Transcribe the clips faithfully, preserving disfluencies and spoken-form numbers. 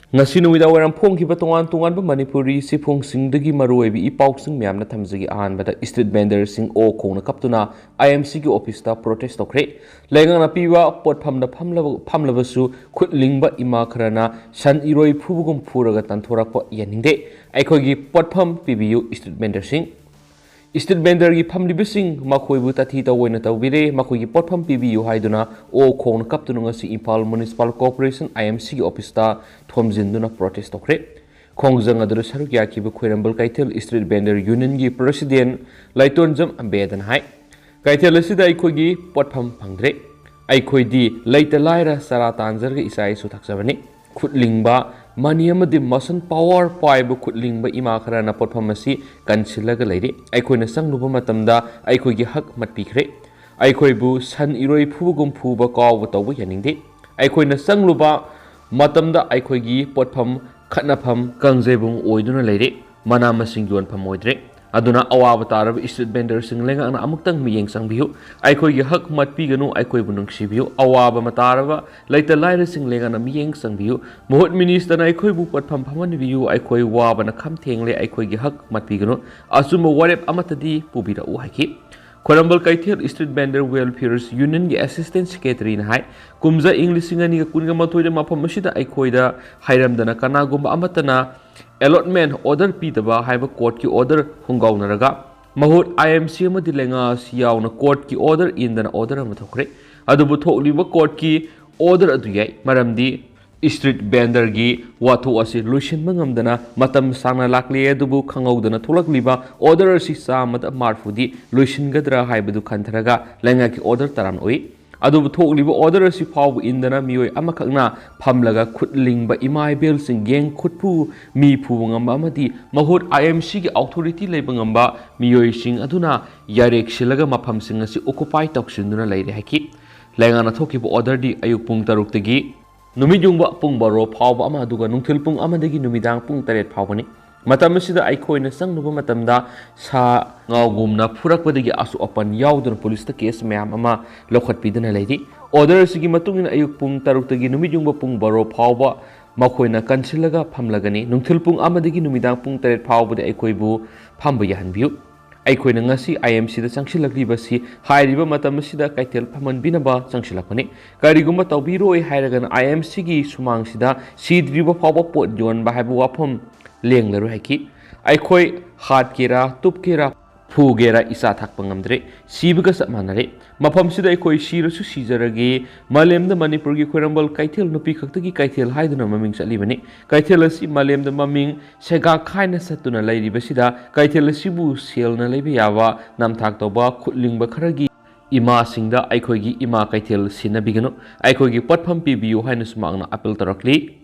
ꯉꯁꯤ ꯅꯨꯃꯤꯗꯥꯡ ꯋꯥꯏꯔꯝ ꯐꯣꯡꯈꯤꯕ ꯇꯣꯉꯥꯟ ꯇꯣꯉꯥꯟꯕ ꯃꯅꯤꯄꯨꯔꯤ ꯁꯤꯐꯣꯡꯁꯤꯡꯗꯒꯤ ꯃꯔꯨꯑꯣꯏꯕ ꯏ ꯄꯥꯎꯁꯤꯡ ꯃꯌꯥꯝꯅ ꯊꯝꯖꯒꯦ꯫ ꯑꯍꯥꯟꯕꯗ, ꯏꯁꯇ꯭ꯔꯤꯠ ꯚꯦꯟꯗꯔꯁꯤꯡ ꯑꯣ ꯈꯣꯡꯅ ꯀꯞꯇꯨꯅ ꯑꯥꯏ ꯑꯦꯝ ꯁꯤꯒꯤ ꯑꯣꯐꯤꯁꯇ ꯄ꯭ꯔꯣꯇꯦꯁ ꯇꯧꯈ꯭ꯔꯦ꯫ ꯂꯩꯉꯥꯛꯅ ꯄꯤꯕ ꯄꯣꯠꯐꯝꯗ ꯐꯝꯂꯕ-, ꯐꯝꯂꯕꯁꯨ ꯈꯨꯠ ꯂꯤꯡꯕ ꯏꯃꯥ ꯈꯔꯅ ꯁꯟ ꯏꯔꯣꯏ ꯐꯨꯕꯒꯨꯝ ꯐꯨꯔꯒ ꯇꯥꯟꯊꯣꯔꯛꯄ ꯌꯥꯅꯤꯡꯗꯦ꯫ ꯑꯩꯈꯣꯏꯒꯤ ꯄꯣꯠꯐꯝ ꯄꯤꯕꯤꯌꯨ, ꯏꯁꯇ꯭ꯔꯤꯠ ꯚꯦꯟꯗꯔꯁꯤꯡ꯫ ꯏꯁꯇ꯭ꯔꯤꯠ ꯚꯦꯟꯗꯔꯒꯤ ꯐꯝꯂꯤꯕꯁꯤꯡ ꯃꯈꯣꯏꯕꯨ ꯇꯥꯊꯤ ꯇꯧꯑꯣꯏꯅ ꯇꯧꯕꯤꯔꯦ꯫ ꯃꯈꯣꯏꯒꯤ ꯄꯣꯠꯐꯝ ꯄꯤꯕꯤꯌꯨ ꯍꯥꯏꯗꯨꯅ ꯑꯣ ꯈꯣꯡꯅ ꯀꯞꯇꯨꯅ ꯉꯁꯤ ꯏꯝꯐꯥꯜ ꯃ꯭ꯌꯨꯅꯤꯁꯤꯄꯥꯜ ꯀꯣꯔꯄꯣꯔꯦꯁꯟ, ꯑꯥꯏ ꯑꯦꯝ ꯁꯤꯒꯤ ꯑꯣꯐꯤꯁꯇ ꯊꯣꯝꯖꯤꯟꯗꯨꯅ ꯄ꯭ꯔꯣꯇꯦꯁ ꯇꯧꯈ꯭ꯔꯦ꯫ ꯈꯣꯡꯖꯪ ꯑꯗꯨꯗ ꯁꯔꯨꯛ ꯌꯥꯈꯤꯕ ꯈ꯭ꯋꯥꯏꯔꯝꯕꯟ ꯀꯩꯊꯦꯜ ꯏꯁꯇ꯭ꯔꯤꯠ ꯚꯦꯟꯗꯔ ꯌꯨꯅꯤꯌꯟꯒꯤ ꯄ꯭ꯔꯁꯤꯗꯦꯟ ꯂꯥꯏꯇꯣꯟꯖꯝ ꯑꯝꯕꯦꯗꯅ ꯍꯥꯏ, ꯀꯩꯊꯦꯜ ꯑꯁꯤꯗ ꯑꯩꯈꯣꯏꯒꯤ ꯄꯣꯠꯐꯝ ꯐꯪꯗ꯭ꯔꯦ꯫ ꯑꯩꯈꯣꯏꯗꯤ ꯂꯩꯇ ꯂꯥꯏꯔ ꯆꯔꯥ ꯇꯥꯟꯖꯔꯒ ꯏꯆꯥ ꯏꯁꯨ ꯊꯥꯛꯆꯕꯅꯤ꯫ ꯈꯨꯠ ꯂꯤꯡꯕ, ꯃꯅꯤ ꯑꯃꯗꯤ ꯃꯁꯜ ꯄꯥꯋꯔ ꯄꯥꯏꯕ ꯈꯨꯠ ꯂꯤꯡꯕ ꯏꯃꯥ ꯈꯔꯅ ꯄꯣꯠꯐꯝ ꯑꯁꯤ ꯀꯟꯁꯤꯜꯂꯒ ꯂꯩꯔꯤ꯫ ꯑꯩꯈꯣꯏꯅ ꯆꯪꯂꯨꯕ ꯃꯇꯝꯗ ꯑꯩꯈꯣꯏꯒꯤ ꯍꯛ ꯃꯠꯄꯤꯈ꯭ꯔꯦ꯫ ꯑꯩꯈꯣꯏꯕꯨ ꯁꯟ ꯏꯔꯣꯏ ꯐꯨꯕꯒꯨꯝ ꯐꯨꯕ ꯀꯥꯎꯕ ꯇꯧꯕ ꯌꯥꯅꯤꯡꯗꯦ꯫ ꯑꯩꯈꯣꯏꯅ ꯆꯪꯂꯨꯕ ꯃꯇꯝꯗ ꯑꯩꯈꯣꯏꯒꯤ ꯄꯣꯠꯐꯝ, ꯈꯠꯅꯐꯝ, ꯀꯥꯡꯖꯩꯕꯨꯡ ꯑꯣꯏꯗꯨꯅ ꯂꯩꯔꯦ꯫ ꯃꯅꯥ ꯃꯁꯤꯡ ꯌꯣꯟꯐꯝ ꯑꯣꯏꯗ꯭ꯔꯦ꯫ ꯑꯗꯨꯅ ꯑꯋꯥꯕ ꯇꯥꯔꯕ ꯏꯁꯇ꯭ꯔꯤꯠ ꯚꯦꯟꯗꯔꯁꯤꯡ ꯂꯩꯉꯥꯛꯅ ꯑꯃꯨꯛꯇꯪ ꯃꯤꯠꯌꯦꯡ ꯆꯪꯕꯤꯌꯨ꯫ ꯑꯩꯈꯣꯏꯒꯤ ꯍꯛ ꯃꯠꯄꯤꯒꯅꯨ, ꯑꯩꯈꯣꯏꯕꯨ ꯅꯨꯡꯁꯤꯕꯤꯌꯨ꯫ ꯑꯋꯥꯕ ꯇꯥꯔꯕ ꯂꯩꯇ ꯂꯥꯏꯔꯁꯤꯡ ꯂꯩꯉꯥꯛꯅ ꯃꯤꯠꯌꯦꯡ ꯆꯪꯕꯤꯌꯨ꯫ ꯃꯍꯨꯠ ꯃꯤꯅꯤꯁꯇꯔꯅ ꯑꯩꯈꯣꯏꯕꯨ ꯄꯣꯠꯐꯝ ꯐꯝꯍꯟꯕꯤꯌꯨ꯫ ꯑꯩꯈꯣꯏ ꯋꯥꯕꯅ ꯈꯝ ꯊꯦꯡꯂꯦ꯫ ꯑꯩꯈꯣꯏꯒꯤ ꯍꯛ ꯃꯠꯄꯤꯒꯅꯨ꯫ ꯑꯆꯨꯝꯕ ꯋꯥꯔꯦꯞ ꯑꯃꯠꯇꯗꯤ ꯄꯨꯕꯤꯔꯛꯎ ꯍꯥꯏꯈꯤ꯫ ꯈ꯭ꯋꯥꯏꯔꯝꯕꯟ ꯀꯩꯊꯦꯜ ꯏꯁꯇ꯭ꯔꯤꯠ ꯚꯦꯟꯗꯔ ꯋꯦꯜꯐꯤꯌꯔꯁ ꯌꯨꯅꯤꯌꯟꯒꯤ ꯑꯦꯁꯤꯁꯇꯦꯟ ꯁꯦꯀ꯭ꯔꯦꯇꯔꯤꯅ ꯍꯥꯏ, ꯀꯨꯝꯖꯥ ꯏꯪ ꯂꯤꯁꯤꯡ ꯑꯅꯤꯒ ꯀꯨꯟꯒ ꯃꯥꯊꯣꯏꯗ ꯃꯐꯝ ꯑꯁꯤꯗ ꯑꯩꯈꯣꯏꯗ ꯍꯥꯏꯔꯝꯗꯅ ꯀꯅꯥꯒꯨꯝꯕ ꯑꯃꯠꯇꯅ ꯑꯦꯂꯣꯠꯃꯦꯟ ꯑꯣꯔꯗꯔ ꯄꯤꯗꯕ ꯍꯥꯏꯕ ꯀꯣꯔꯠꯀꯤ ꯑꯣꯔꯗꯔ ꯈꯣꯡꯒꯥꯎꯅꯔꯒ ꯃꯍꯨꯠ ꯑꯥꯏ ꯑꯦꯝ ꯁꯤ ꯑꯃꯗꯤ ꯂꯩꯉꯥꯛ ꯑꯁꯤ ꯌꯥꯎꯅ ꯀꯣꯔꯠꯀꯤ ꯑꯣꯔꯗꯔ ꯏꯟꯗꯅ ꯑꯣꯔꯗꯔ ꯑꯃ ꯊꯣꯛꯈ꯭ꯔꯦ꯫ ꯑꯗꯨꯕꯨ ꯊꯣꯛꯂꯤꯕ ꯀꯣꯔꯠꯀꯤ ꯑꯣꯔꯗꯔ ꯑꯗꯨ ꯌꯥꯏ, ꯃꯔꯝꯗꯤ ꯏꯁꯇ꯭ꯔꯤꯠ ꯚꯦꯟꯗꯔꯒꯤ ꯋꯥꯊꯣꯛ ꯑꯁꯤ ꯂꯣꯏꯁꯤꯟꯕ ꯉꯝꯗꯅ ꯃꯇꯝ ꯁꯥꯡꯅ ꯂꯥꯛꯂꯦ, ꯑꯗꯨꯕꯨ ꯈꯪꯍꯧꯗꯅ ꯊꯣꯛꯂꯛꯂꯤꯕ ꯑꯣꯔꯗꯔ ꯑꯁꯤ ꯆꯥꯝꯃꯗ ꯃꯔꯐꯨꯗꯤ ꯂꯣꯏꯁꯤꯟꯒꯗ꯭ꯔꯥ ꯍꯥꯏꯕꯗꯨ ꯈꯟꯊꯔꯒ ꯂꯩꯉꯥꯛꯀꯤ ꯑꯣꯔꯗꯔ ꯇꯔꯥꯅ ꯑꯣꯏ꯫ ꯑꯗꯨꯕꯨ ꯊꯣꯛꯂꯤꯕ ꯑꯣꯔꯗꯔ ꯑꯁꯤ ꯐꯥꯎꯕ ꯏꯟꯗꯅ ꯃꯤꯑꯣꯏ ꯑꯃꯈꯛꯅ ꯐꯝꯂꯒ ꯈꯨꯠ ꯂꯤꯡꯕ ꯏꯃꯥ ꯏꯕꯦꯜꯁꯤꯡ, ꯒꯦꯡ ꯈꯨꯠꯐꯨ, ꯃꯤ ꯐꯨꯕ ꯉꯝꯕ ꯑꯃꯗꯤ ꯃꯍꯨꯠ ꯑꯥꯏ ꯑꯦꯝ ꯁꯤꯒꯤ ꯑꯣꯊꯣꯔꯤꯇꯤ ꯂꯩꯕ ꯉꯝꯕ ꯃꯤꯑꯣꯏꯁꯤꯡ ꯑꯗꯨꯅ ꯌꯥꯔꯦꯛ ꯁꯤꯜꯂꯒ ꯃꯐꯝꯁꯤꯡ ꯑꯁꯤ ꯑꯣꯀꯨꯄꯥꯏ ꯇꯧꯁꯤꯟꯗꯨꯅ ꯂꯩꯔꯦ ꯍꯥꯏꯈꯤ꯫ ꯂꯩꯉꯥꯛꯅ ꯊꯣꯛꯈꯤꯕ ꯑꯣꯔꯗꯔꯗꯤ ꯑꯌꯨꯛ ꯄꯨꯡ ꯇꯔꯨꯛꯇꯒꯤ ꯅꯨꯃꯤꯠ ꯌꯨꯡꯕ ꯄꯨꯡ ꯕꯥꯔꯣ ꯐꯥꯎꯕ ꯑꯃ, ꯑꯗꯨꯒ ꯅꯨꯡꯊꯤꯜ ꯄꯨꯡ ꯑꯃꯗꯒꯤ ꯅꯨꯃꯤꯗꯥꯡ ꯄꯨꯡ ꯇꯔꯦꯠ ꯐꯥꯎꯕꯅꯤ꯫ ꯃꯇꯝ ꯑꯁꯤꯗ ꯑꯩꯈꯣꯏꯅ ꯆꯪꯂꯨꯕ ꯃꯇꯝꯗ ꯁꯥ ꯉꯥꯒꯨꯝꯅ ꯐꯨꯔꯛꯄꯗꯒꯤ ꯑꯁꯣꯛ ꯑꯄꯟ ꯌꯥꯎꯗꯨꯅ ꯄꯨꯂꯤꯁꯇ ꯀꯦꯁ ꯃꯌꯥꯝ ꯑꯃ ꯂꯧꯈꯠꯄꯤꯗꯨꯅ ꯂꯩꯔꯤ꯫ ꯑꯣꯔꯗꯔ ꯑꯁꯤꯒꯤ ꯃꯇꯨꯡ ꯏꯟꯅ ꯑꯌꯨꯛ ꯄꯨꯡ ꯇꯔꯨꯛꯇꯒꯤ ꯅꯨꯃꯤꯠ ꯌꯨꯡꯕ ꯄꯨꯡ ꯕꯥꯔꯣ ꯐꯥꯎꯕ ꯃꯈꯣꯏꯅ ꯀꯟꯁꯤꯜꯂꯒ ꯐꯝꯂꯒꯅꯤ꯫ ꯅꯨꯡꯊꯤꯜ ꯄꯨꯡ ꯑꯃꯗꯒꯤ ꯅꯨꯃꯤꯗꯥꯡ ꯄꯨꯡ ꯇꯔꯦꯠ ꯐꯥꯎꯕꯗ ꯑꯩꯈꯣꯏꯕꯨ ꯐꯝꯕ ꯌꯥꯍꯟꯕꯤꯌꯨ꯫ ꯑꯩꯈꯣꯏꯅ ꯉꯁꯤ ꯑꯥꯏ ꯑꯦꯝ ꯁꯤꯗ ꯆꯪꯁꯤꯜꯂꯛꯂꯤꯕꯁꯤ ꯍꯥꯏꯔꯤꯕ ꯃꯇꯝ ꯑꯁꯤꯗ ꯀꯩꯊꯦꯜ ꯐꯝꯍꯟꯕꯤꯅꯕ ꯆꯪꯁꯤꯜꯂꯛꯄꯅꯤ꯫ ꯀꯔꯤꯒꯨꯝꯕ ꯇꯧꯕꯤꯔꯣꯏ ꯍꯥꯏꯔꯒꯅ ꯑꯥꯏ ꯑꯦꯝ ꯁꯤꯒꯤ ꯁꯨꯃꯥꯡꯁꯤꯗ ꯁꯤꯗ꯭ꯔꯤꯕ ꯐꯥꯎꯕ ꯄꯣꯠ ꯌꯣꯟꯕ ꯍꯥꯏꯕ ꯋꯥꯐꯝ ꯂꯦꯡꯂꯔꯣꯏ ꯍꯥꯏꯈꯤ꯫ ꯑꯩꯈꯣꯏ ꯍꯥꯠꯀꯦꯔꯥ, ꯇꯨꯞꯀꯦꯔꯥ, ꯐꯨꯒꯦꯔꯥ, ꯏꯆꯥ ꯊꯥꯛꯄ ꯉꯝꯗ꯭ꯔꯦ꯫ ꯁꯤꯕꯒ ꯆꯞ ꯃꯥꯟꯅꯔꯦ꯫ ꯃꯐꯝꯁꯤꯗ ꯑꯩꯈꯣꯏ ꯁꯤꯔꯁꯨ ꯁꯤꯖꯔꯒꯦ꯫ ꯃꯥꯂꯦꯝꯗ ꯃꯅꯤꯄꯨꯔꯒꯤ ꯈ꯭ꯋꯥꯏꯔꯝꯕꯟ ꯀꯩꯊꯦꯜ ꯅꯨꯄꯤ ꯈꯛꯇꯒꯤ ꯀꯩꯊꯦꯜ ꯍꯥꯏꯗꯨꯅ ꯃꯃꯤꯡ ꯆꯠꯂꯤꯕꯅꯤ꯫ ꯀꯩꯊꯦꯜ ꯑꯁꯤ ꯃꯥꯂꯦꯝꯗ ꯃꯃꯤꯡ ꯁꯦꯒꯥꯛ ꯍꯥꯏꯅ ꯆꯠꯇꯨꯅ ꯂꯩꯔꯤꯕꯁꯤꯗ, ꯀꯩꯊꯦꯜ ꯑꯁꯤꯕꯨ ꯁꯦꯜꯅ ꯂꯩꯕ ꯌꯥꯕ, ꯅꯝꯊꯥꯛ ꯇꯧꯕ, ꯈꯨꯠ ꯂꯤꯡꯕ ꯈꯔꯒꯤ ꯏꯃꯥꯁꯤꯡꯗ ꯑꯩꯈꯣꯏꯒꯤ ꯏꯃꯥ ꯀꯩꯊꯦꯜ ꯁꯤꯟꯅꯕꯤꯒꯅꯨ, ꯑꯩꯈꯣꯏꯒꯤ ꯄꯣꯠꯐꯝ ꯄꯤꯕꯤꯌꯨ ꯍꯥꯏꯅꯁꯨ ꯃꯍꯥꯛꯅ ꯑꯄꯤꯜ ꯇꯧꯔꯛꯂꯤ꯫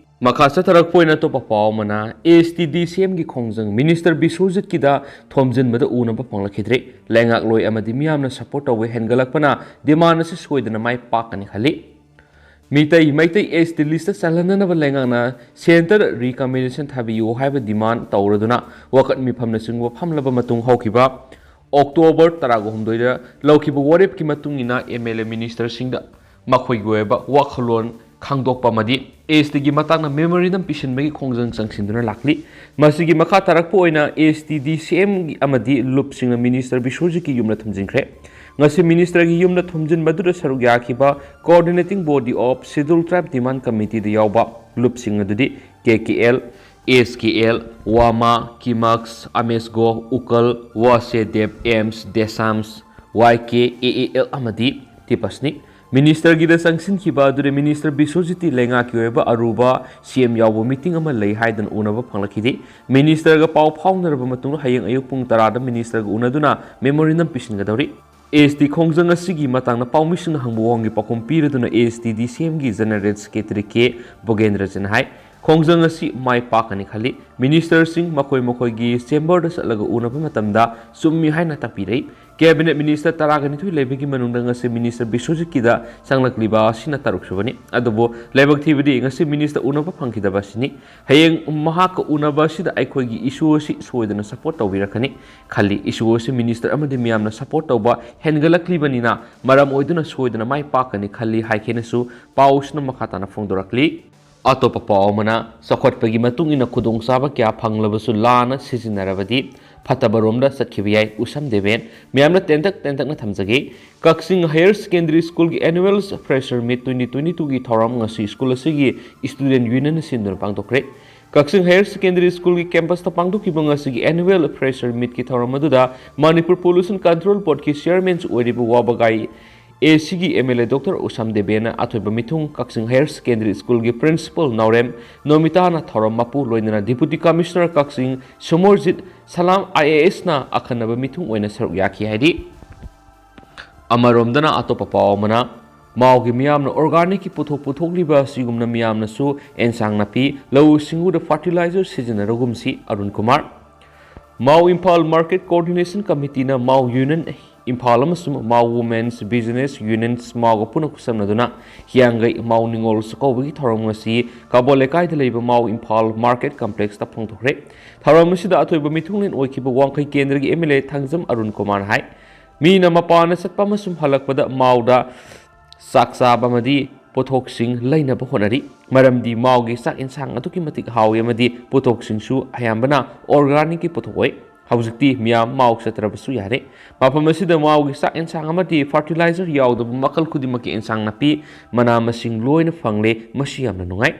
ꯃꯈꯥ ꯆꯠꯊꯔꯛꯄ ꯑꯣꯏꯅ ꯑꯇꯣꯞꯄ ꯄꯥꯎ ꯑꯃꯅ, ꯑꯦꯁ ꯇꯤ ꯗꯤ ꯁꯤ ꯑꯦꯝꯒꯤ ꯈꯣꯡꯖꯪ, ꯃꯤꯅꯤꯁꯇꯔ ꯕꯤꯁ꯭ꯋꯖꯤꯠꯀꯤꯗ ꯊꯣꯝꯖꯤꯟꯕꯗ ꯎꯅꯕ ꯐꯪꯂꯛꯈꯤꯗ꯭ꯔꯦ꯫ ꯂꯩꯉꯥꯛꯂꯣꯏ ꯑꯃꯗꯤ ꯃꯤꯌꯥꯝꯅ ꯁꯞꯄꯣꯔꯠ ꯇꯧꯕ ꯍꯦꯟꯒꯠꯂꯛꯄꯅ ꯗꯤꯃꯥꯟ ꯑꯁꯤ ꯁꯣꯏꯗꯅ ꯃꯥꯏ ꯄꯥꯛꯀꯅꯤ ꯈꯜꯂꯤ꯫ ꯃꯤꯇꯩ, ꯃꯩꯇꯩ ꯑꯦꯁ ꯇꯤ ꯂꯤꯁꯇ ꯆꯜꯍꯟꯅꯅꯕ ꯂꯩꯉꯥꯛꯅ ꯁꯦꯟꯇꯔ ꯔꯤꯀꯃꯦꯟꯗꯦꯁꯟ ꯊꯥꯕꯤꯌꯨ ꯍꯥꯏꯕ ꯗꯤꯃꯥꯟ ꯇꯧꯔꯗꯨꯅ ꯋꯥꯀꯠ ꯃꯤꯐꯝꯅꯆꯤꯡꯕ ꯐꯝꯂꯕ ꯃꯇꯨꯡ, ꯍꯧꯈꯤꯕ ꯑꯣꯛꯇꯣꯕꯔ ꯇꯔꯥꯒ ꯍꯨꯝꯗꯣꯏꯗ ꯂꯧꯈꯤꯕ ꯋꯥꯔꯦꯞꯀꯤ ꯃꯇꯨꯡ ꯏꯟꯅ ꯑꯦꯝ ꯑꯦꯜ ꯑꯦ ꯃꯤꯅꯤꯁꯇꯔꯁꯤꯡꯗ ꯃꯈꯣꯏꯒꯤ ꯑꯣꯏꯕ ꯋꯥꯈꯜꯂꯣꯟ ꯈꯪꯗꯣꯛꯄ ꯑꯃꯗꯤ ꯑꯦꯁ ꯇꯤꯒꯤ ꯃꯇꯥꯡꯗ ꯃꯦꯃꯣꯔꯦꯟꯗꯝ ꯄꯤꯁꯤꯟꯕꯒꯤ ꯈꯣꯡꯖꯪ ꯆꯪꯁꯤꯟꯗꯨꯅ ꯂꯥꯛꯂꯤ꯫ ꯃꯁꯤꯒꯤ ꯃꯈꯥ ꯇꯥꯔꯛꯄ ꯑꯣꯏꯅ ꯑꯦꯁ ꯇꯤ ꯗꯤ ꯁꯤ ꯑꯦꯝ ꯑꯃꯗꯤ ꯂꯨꯞꯁꯤꯡꯅ ꯃꯤꯅꯤꯁꯇꯔ ꯕꯤꯁ꯭ꯋꯖꯤꯠꯀꯤ ꯌꯨꯝꯗ ꯊꯨꯝꯖꯤꯟꯈ꯭ꯔꯦ꯫ ꯉꯁꯤ ꯃꯤꯅꯤꯁꯇꯔꯒꯤ ꯌꯨꯝꯗ ꯊꯨꯝꯖꯤꯟꯕꯗꯨꯗ ꯁꯔꯨꯛ ꯌꯥꯈꯤꯕ Coordinating Body of Scheduled Tribe Demand Committeeꯗ ꯌꯥꯎꯕ ꯂꯨꯞꯁꯤꯡ ꯑꯗꯨꯗꯤ ꯀꯦ ꯀꯦ L, S K L, ꯋꯥꯃꯥ, ꯀꯤꯃꯛꯁ, ꯑꯃꯦꯁꯒꯣ, ꯎꯀꯜ, ꯋꯥꯁꯦꯗꯦꯕ, AIMS, ꯗꯦꯁꯥꯝꯁ, Y K, A A L ꯑꯃꯗꯤ ꯇꯤꯄꯁꯅꯤ꯫ ꯃꯤꯅꯤꯁꯇꯔꯒꯤꯗ ꯆꯪꯁꯤꯟꯈꯤꯕ ꯑꯗꯨꯗꯤ ꯃꯤꯅꯤꯁꯇꯔ ꯕꯤꯁ꯭ꯋꯖꯤꯠꯇꯤ ꯂꯩꯉꯥꯛꯀꯤ ꯑꯣꯏꯕ ꯑꯔꯨꯕ ꯁꯤ ꯑꯦꯝ ꯌꯥꯎꯕ ꯃꯤꯇꯤꯡ ꯑꯃ ꯂꯩ ꯍꯥꯏꯗꯨꯅ ꯎꯅꯕ ꯐꯪꯂꯛꯈꯤꯗꯦ꯫ ꯃꯤꯅꯤꯁꯇꯔꯒ ꯄꯥꯎ ꯐꯥꯎꯅꯔꯕ ꯃꯇꯨꯡꯗ ꯍꯌꯦꯡ ꯑꯌꯨꯛ ꯄꯨꯡ ꯇꯔꯥꯗ ꯃꯤꯅꯤꯁꯇꯔꯒ ꯎꯅꯗꯨꯅ ꯃꯦꯃꯣꯔꯦꯟꯗꯝ ꯄꯤꯁꯤꯟꯒꯗꯧꯔꯤ꯫ ꯑꯦꯁ ꯇꯤ ꯈꯣꯡꯖꯪ ꯑꯁꯤꯒꯤ ꯃꯇꯥꯡꯗ ꯄꯥꯎꯃꯤꯁꯤꯡꯅ ꯍꯪꯕ ꯋꯥꯍꯪꯒꯤ ꯄꯥꯎꯈꯨꯝ ꯄꯤꯔꯗꯨꯅ ꯑꯦ ꯑꯦꯁ ꯇꯤ ꯗꯤ ꯁꯤ ꯑꯦꯝꯒꯤ ꯖꯦꯅꯔꯦꯜ ꯁꯦꯀ꯭ꯔꯦꯇꯔꯤ ꯀꯦ ꯚꯣꯒꯦꯟꯗ꯭ꯔꯖꯤꯅ ꯍꯥꯏ, ꯈꯣꯡꯖꯪ ꯑꯁꯤ ꯃꯥꯏ ꯄꯥꯛꯀꯅꯤ ꯈꯜꯂꯤ꯫ ꯃꯤꯅꯤꯁꯇꯔꯁꯤꯡ ꯃꯈꯣꯏ ꯃꯈꯣꯏꯒꯤ ꯆꯦꯝꯕꯔꯗ ꯆꯠꯂꯒ ꯎꯅꯕ ꯃꯇꯝꯗ ꯆꯨꯝꯃꯤ ꯍꯥꯏꯅ ꯇꯥꯛꯄꯤꯔꯛꯏ꯫ ꯀꯦꯕꯤꯅꯦꯠ ꯃꯤꯅꯤꯁꯇꯔ ꯇꯔꯥꯒ ꯅꯤꯊꯣꯏ ꯂꯩꯕꯒꯤ ꯃꯅꯨꯡꯗ ꯉꯁꯤ ꯃꯤꯅꯤꯁꯇꯔ ꯕꯤꯁ꯭ꯋꯖꯤꯠꯀꯤꯗ ꯆꯪꯂꯛꯂꯤꯕ ꯑꯁꯤꯅ ꯇꯔꯨꯛ ꯁꯨꯕꯅꯤ꯫ ꯑꯗꯨꯕꯨ ꯂꯥꯏꯕꯛ ꯊꯤꯕꯗꯤ ꯉꯁꯤ ꯃꯤꯅꯤꯁꯇꯔ ꯎꯅꯕ ꯐꯪꯈꯤꯗꯕ ꯑꯁꯤꯅꯤ꯫ ꯍꯌꯦꯡ ꯃꯍꯥꯛꯀ ꯎꯅꯕ ꯑꯁꯤꯗ ꯑꯩꯈꯣꯏꯒꯤ ꯏꯁꯨ ꯑꯁꯤ ꯁꯣꯏꯗꯅ ꯁꯄꯣꯔꯠ ꯇꯧꯕꯤꯔꯛꯀꯅꯤ ꯈꯜꯂꯤ꯫ ꯏꯁꯨ ꯑꯁꯤ ꯃꯤꯅꯤꯁꯇꯔ ꯑꯃꯗꯤ ꯃꯤꯌꯥꯝꯅ ꯁꯄꯣꯔꯠ ꯇꯧꯕ ꯍꯦꯟꯒꯠꯂꯛꯂꯤꯕꯅꯤꯅ ꯃꯔꯝ ꯑꯣꯏꯗꯨꯅ ꯁꯣꯏꯗꯅ ꯃꯥꯏ ꯄꯥꯛꯀꯅꯤ ꯈꯜꯂꯤ ꯍꯥꯏꯈꯤꯅꯁꯨ ꯄꯥꯎꯁꯤꯅ ꯃꯈꯥ ꯇꯥꯅ ꯐꯣꯡꯗꯣꯔꯛꯂꯤ꯫ ꯑꯇꯣꯞꯄ ꯄꯥꯎ ꯑꯃꯅ, ꯆꯥꯎꯈꯠꯄꯒꯤ ꯃꯇꯨꯡ ꯏꯟꯅ ꯈꯨꯗꯣꯡꯆꯥꯕ ꯀꯌꯥ ꯐꯪꯂꯕꯁꯨ ꯂꯥꯟꯅ ꯁꯤꯖꯤꯟꯅꯔꯕꯗꯤ ꯐꯠꯇꯕꯔꯣꯝꯗ ꯆꯠꯈꯤꯕ ꯌꯥꯏ, ꯎꯁꯝ ꯗꯦꯕꯦꯟ꯫ ꯃꯌꯥꯝꯅ ꯇꯦꯟꯇꯛ ꯇꯦꯟꯇꯛꯅ ꯊꯝꯖꯒꯦ꯫ ꯀꯛꯆꯤꯡ Higher Secondary Schoolꯒꯤ Annual Fresher Meet twenty twenty twoꯒꯤ ꯊꯧꯔꯝ ꯉꯁꯤ ꯁ꯭ꯀꯨꯜ ꯑꯁꯤꯒꯤ Student Unionꯅ ꯁꯤꯟꯗꯨꯅ ꯄꯥꯡꯊꯣꯛꯈ꯭ꯔꯦ꯫ ꯀꯛꯆꯤꯡ Higher Secondary Schoolꯒꯤ campusꯇ ꯄꯥꯡꯊꯣꯛꯈꯤꯕ ꯉꯁꯤꯒꯤ Annual Fresher Meetꯀꯤ ꯊꯧꯔꯝ ꯑꯗꯨꯗ ꯃꯅꯤꯄꯨꯔ Pollution Control Boardꯀꯤ Chairmanꯁꯨ ꯑꯣꯏꯔꯤꯕ ꯋꯥꯕꯒꯥꯏ ACꯒꯤ MLA Doctor ꯎꯁꯝ ꯗꯦꯕꯦꯟꯅ ꯑꯊꯣꯏꯕ ꯃꯤꯊꯨꯡ, ꯀꯛꯆꯤꯡ Higher Secondary Schoolꯒꯤ Principal ꯅꯥꯎꯔꯦꯝ ꯅꯣꯃꯤꯇꯥꯅ ꯊꯧꯔꯝ ꯃꯄꯨ, ꯂꯣꯏꯅꯅ Deputy Commissioner ꯀꯛꯆꯤꯡ ꯁꯣꯃꯣꯔꯖꯤꯠ ꯁꯂꯥꯝ IASꯅ ꯑꯈꯟꯅꯕ ꯃꯤꯊꯨꯡ ꯑꯣꯏꯅ ꯁꯔꯨꯛ ꯌꯥꯈꯤ ꯍꯥꯏꯔꯤ꯫ ꯑꯃꯔꯣꯝꯗꯅ ꯑꯇꯣꯞꯄ ꯄꯥꯎ ꯑꯃꯅ, ꯃꯥꯎꯒꯤ ꯃꯤꯌꯥꯝꯅ organicꯀꯤ ꯄꯣꯠꯊꯣꯛ ꯄꯨꯊꯣꯛꯂꯤꯕ ꯑꯁꯤꯒꯨꯝꯅ ꯃꯤꯌꯥꯝꯅꯁꯨ ꯑꯦꯟꯁꯥꯡ ꯅꯥꯄꯤ, ꯂꯧꯎ ꯁꯤꯡꯎꯗ fertilizer ꯁꯤꯖꯤꯟꯅꯔꯒꯨꯝꯁꯤ, ꯑꯔꯨꯟ ꯀꯨꯃꯥꯔ꯫ ꯃꯥꯎ ꯏꯝꯐꯥꯜ Market Coordination Committeeꯅ ꯃꯥꯎ Union ꯏꯝꯐꯥꯜ ꯑꯃꯁꯨꯡ ꯃꯥꯎ Women's Business Unions ꯃꯥꯎꯒ ꯄꯨꯟꯅ ꯈꯨꯠꯁꯝꯅꯗꯨꯅ ꯍꯤꯌꯥꯡꯒꯩ ꯃꯥꯎ ꯅꯤꯉꯣꯜ ꯆꯥꯛꯀꯧꯕꯒꯤ ꯊꯧꯔꯝ ꯉꯁꯤ ꯀꯕꯣ ꯂꯩꯀꯥꯏꯗ ꯂꯩꯕ ꯃꯥꯎ ꯏꯝꯐꯥꯜ Market Complexꯇ ꯄꯥꯡꯊꯣꯛꯈ꯭ꯔꯦ꯫ ꯊꯧꯔꯝ ꯑꯁꯤꯗ ꯑꯊꯣꯏꯕ ꯃꯤꯊꯨꯡꯂꯦꯟ ꯑꯣꯏꯈꯤꯕ ꯋꯥꯡꯈꯩ ꯀꯦꯟꯗ꯭ꯔꯒꯤ MLA ꯊꯥꯡꯖꯝ ꯑꯔꯨꯟ ꯀꯨꯃꯥꯔꯅ ꯍꯥꯏ, ꯃꯤꯅ ꯃꯄꯥꯟꯗ ꯆꯠꯄ ꯑꯃꯁꯨꯡ ꯍꯜꯂꯛꯄꯗ ꯃꯥꯎꯗ ꯆꯥꯛ ꯆꯥꯕ ꯑꯃꯗꯤ ꯄꯣꯠꯊꯣꯛꯁꯤꯡ ꯂꯩꯅꯕ ꯍꯣꯠꯅꯔꯤ, ꯃꯔꯝꯗꯤ ꯃꯥꯎꯒꯤ ꯆꯥꯛ ꯌꯦꯟꯁꯥꯡ ꯑꯗꯨꯛꯀꯤ ꯃꯇꯤꯛ ꯍꯥꯎꯏ ꯑꯃꯗꯤ ꯄꯣꯠꯊꯣꯛꯁꯤꯡꯁꯨ ꯑꯌꯥꯝꯕꯅ organicꯀꯤ ꯄꯣꯠꯊꯣꯛ ꯑꯣꯏ꯫ ꯍꯧꯖꯤꯛꯇꯤ ꯃꯤꯌꯥꯝ ꯃꯥꯎ ꯆꯠꯇ꯭ꯔꯕꯁꯨ ꯌꯥꯔꯦ꯫ ꯃꯐꯝ ꯑꯁꯤꯗ ꯃꯥꯎꯒꯤ ꯆꯥꯛ ꯌꯦꯟꯁꯥꯡ ꯑꯃꯗꯤ fertilizer ꯌꯥꯎꯗꯕ ꯃꯈꯜ ꯈꯨꯗꯤꯡꯃꯛꯀꯤ ꯌꯦꯟꯁꯥꯡ ꯅꯥꯄꯤ, ꯃꯅꯥ ꯃꯁꯤꯡ ꯂꯣꯏꯅ ꯐꯪꯂꯦ꯫ ꯃꯁꯤ ꯌꯥꯝꯅ ꯅꯨꯡꯉꯥꯏ꯫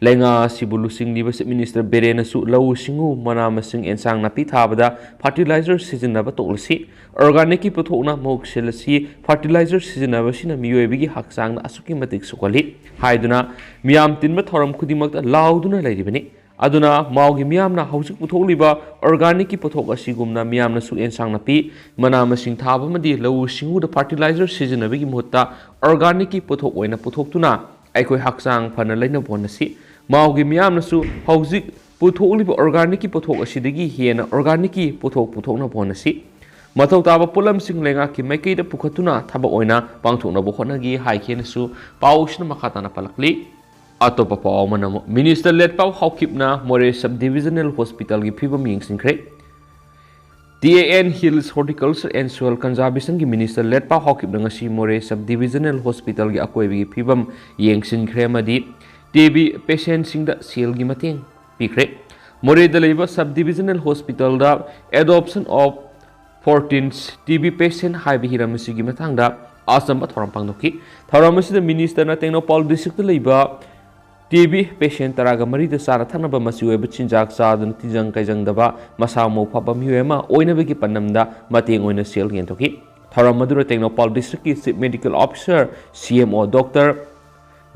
ꯂꯩꯉꯥꯛ ꯑꯁꯤꯕꯨ ꯂꯨꯆꯤꯡꯂꯤꯕ Chief Minister ꯕꯤꯔꯦꯟꯅꯁꯨ ꯂꯧꯎ ꯁꯤꯡꯎ, ꯃꯅꯥ ꯃꯁꯤꯡ, ꯑꯦꯟꯁꯥꯡ ꯅꯥꯄꯤ ꯊꯥꯕꯗ fertilizer ꯁꯤꯖꯤꯟꯅꯕ ꯇꯣꯛꯂꯁꯤ, organicꯀꯤ ꯄꯣꯠꯊꯣꯛꯅ ꯃꯍꯨꯠ ꯁꯤꯜꯂꯁꯤ, fertilizer ꯁꯤꯖꯤꯟꯅꯕꯁꯤꯅ ꯃꯤꯑꯣꯏꯕꯒꯤ ꯍꯛꯆꯥꯡꯗ ꯑꯁꯨꯛꯀꯤ ꯃꯇꯤꯛ ꯁꯣꯛꯍꯜꯂꯤ ꯍꯥꯏꯗꯨꯅ ꯃꯤꯌꯥꯝ ꯇꯤꯟꯕ ꯊꯧꯔꯝ ꯈꯨꯗꯤꯡꯃꯛꯇ ꯂꯥꯎꯗꯨꯅ ꯂꯩꯔꯤꯕꯅꯤ꯫ ꯑꯗꯨꯅ ꯃꯥꯎꯒꯤ ꯃꯤꯌꯥꯝꯅ ꯍꯧꯖꯤꯛ ꯄꯨꯊꯣꯛꯂꯤꯕ organicꯀꯤ ꯄꯣꯠꯊꯣꯛ ꯑꯁꯤꯒꯨꯝꯅ ꯃꯤꯌꯥꯝꯅꯁꯨ ꯑꯦꯟꯁꯥꯡ ꯅꯥꯄꯤ, ꯃꯅꯥ ꯃꯁꯤꯡ ꯊꯥꯕ ꯑꯃꯗꯤ ꯂꯧꯎ ꯁꯤꯡꯎꯗ fertilizer ꯁꯤꯖꯤꯟꯅꯕꯒꯤ ꯃꯍꯨꯠꯇ organicꯀꯤ ꯄꯣꯠꯊꯣꯛ ꯑꯣꯏꯅ ꯄꯨꯊꯣꯛꯇꯨꯅ ꯑꯩꯈꯣꯏ ꯍꯛꯆꯥꯡ ꯐꯅ ꯂꯩꯅꯕ ꯍꯣꯠꯅꯁꯤ꯫ ꯃꯥꯎꯒꯤ ꯃꯤꯌꯥꯝꯅꯁꯨ ꯍꯧꯖꯤꯛ ꯄꯨꯊꯣꯛꯂꯤꯕ organicꯀꯤ ꯄꯣꯠꯊꯣꯛ ꯑꯁꯤꯗꯒꯤ ꯍꯦꯟꯅ organicꯀꯤ ꯄꯣꯠꯊꯣꯛ ꯄꯨꯊꯣꯛꯅꯕ ꯍꯣꯠꯅꯁꯤ꯫ ꯃꯊꯧ ꯇꯥꯕ ꯄꯣꯠꯂꯝꯁꯤꯡ ꯂꯩꯉꯥꯛꯀꯤ ꯃꯥꯏꯀꯩꯗ ꯄꯨꯈꯠꯇꯨꯅ ꯊꯕꯛ ꯑꯣꯏꯅ ꯄꯥꯡꯊꯣꯛꯅꯕ ꯍꯣꯠꯅꯒꯦ ꯍꯥꯏꯈꯤꯅꯁꯨ ꯄꯥꯎꯁꯤꯅ ꯃꯈꯥ ꯇꯥꯅ ꯄꯜꯂꯛꯂꯤ꯫ ꯑꯇꯣꯞꯄ ꯄꯥꯎ ꯑꯃꯅ ꯑꯃꯨꯛ, Minister ꯂꯦꯠꯄꯥꯎ ꯍꯥꯎꯀꯤꯞꯅ ꯃꯣꯔꯦ Sub Divisional Hospitalꯒꯤ ꯐꯤꯕꯝ ꯌꯦꯡꯁꯤꯟꯈ꯭ꯔꯦ꯫ T A and Hills Horticulture and Soil Conservationꯒꯤ Minister ꯂꯦꯠꯄꯥꯎ ꯍꯥꯎꯀꯤꯞꯅ ꯉꯁꯤ ꯃꯣꯔꯦ Sub Divisional Hospitalꯒꯤ ꯑꯀꯣꯏꯕꯒꯤ ꯐꯤꯕꯝ ꯌꯦꯡꯁꯤꯟꯈ꯭ꯔꯦ ꯑꯃꯗꯤ ꯇꯤ ꯕꯤ ꯄꯦꯁꯦꯟꯁꯤꯡꯗ ꯁꯦꯜꯒꯤ ꯃꯇꯦꯡ ꯄꯤꯈ꯭ꯔꯦ꯫ ꯃꯣꯔꯦꯗ ꯂꯩꯕ Sub Divisional Hospitalꯗ Adoption of Fourteen T B Patient ꯍꯥꯏꯕ ꯍꯤꯔꯝ ꯑꯁꯤꯒꯤ ꯃꯇꯥꯡꯗ ꯑꯆꯝꯕ ꯊꯧꯔꯝ ꯄꯥꯡꯊꯣꯛꯈꯤ꯫ ꯊꯧꯔꯝ ꯑꯁꯤꯗ ꯃꯤꯅꯤꯁꯇꯔꯅ ꯇꯦꯡꯅꯧꯄꯥꯜ ꯗꯤꯁꯇ꯭ꯔꯤꯛꯇ ꯂꯩꯕ ꯇꯤ ꯕꯤ ꯄꯦꯁꯦꯟ ꯇꯔꯥꯒ ꯃꯔꯤꯗ ꯆꯥꯅ ꯊꯛꯅꯕ ꯃꯆꯤ ꯑꯣꯏꯕ ꯆꯤꯟꯖꯥꯛ ꯆꯥꯗꯨꯅ ꯇꯤꯟꯖꯪ ꯀꯥꯏꯖꯪꯗꯕ ꯃꯁꯥ ꯃꯎ ꯐꯕ ꯃꯤꯑꯣꯏ ꯑꯃ ꯑꯣꯏꯅꯕꯒꯤ ꯄꯥꯟꯗꯝꯗ ꯃꯇꯦꯡ ꯑꯣꯏꯅ ꯁꯦꯜ ꯌꯦꯟꯊꯣꯛꯈꯤ꯫ ꯊꯧꯔꯝ ꯑꯗꯨꯗ ꯇꯦꯡꯅꯧꯄꯥꯜ ꯗꯤꯁꯇ꯭ꯔꯤꯛꯀꯤ Chief Medical Officer, C M O, Doctor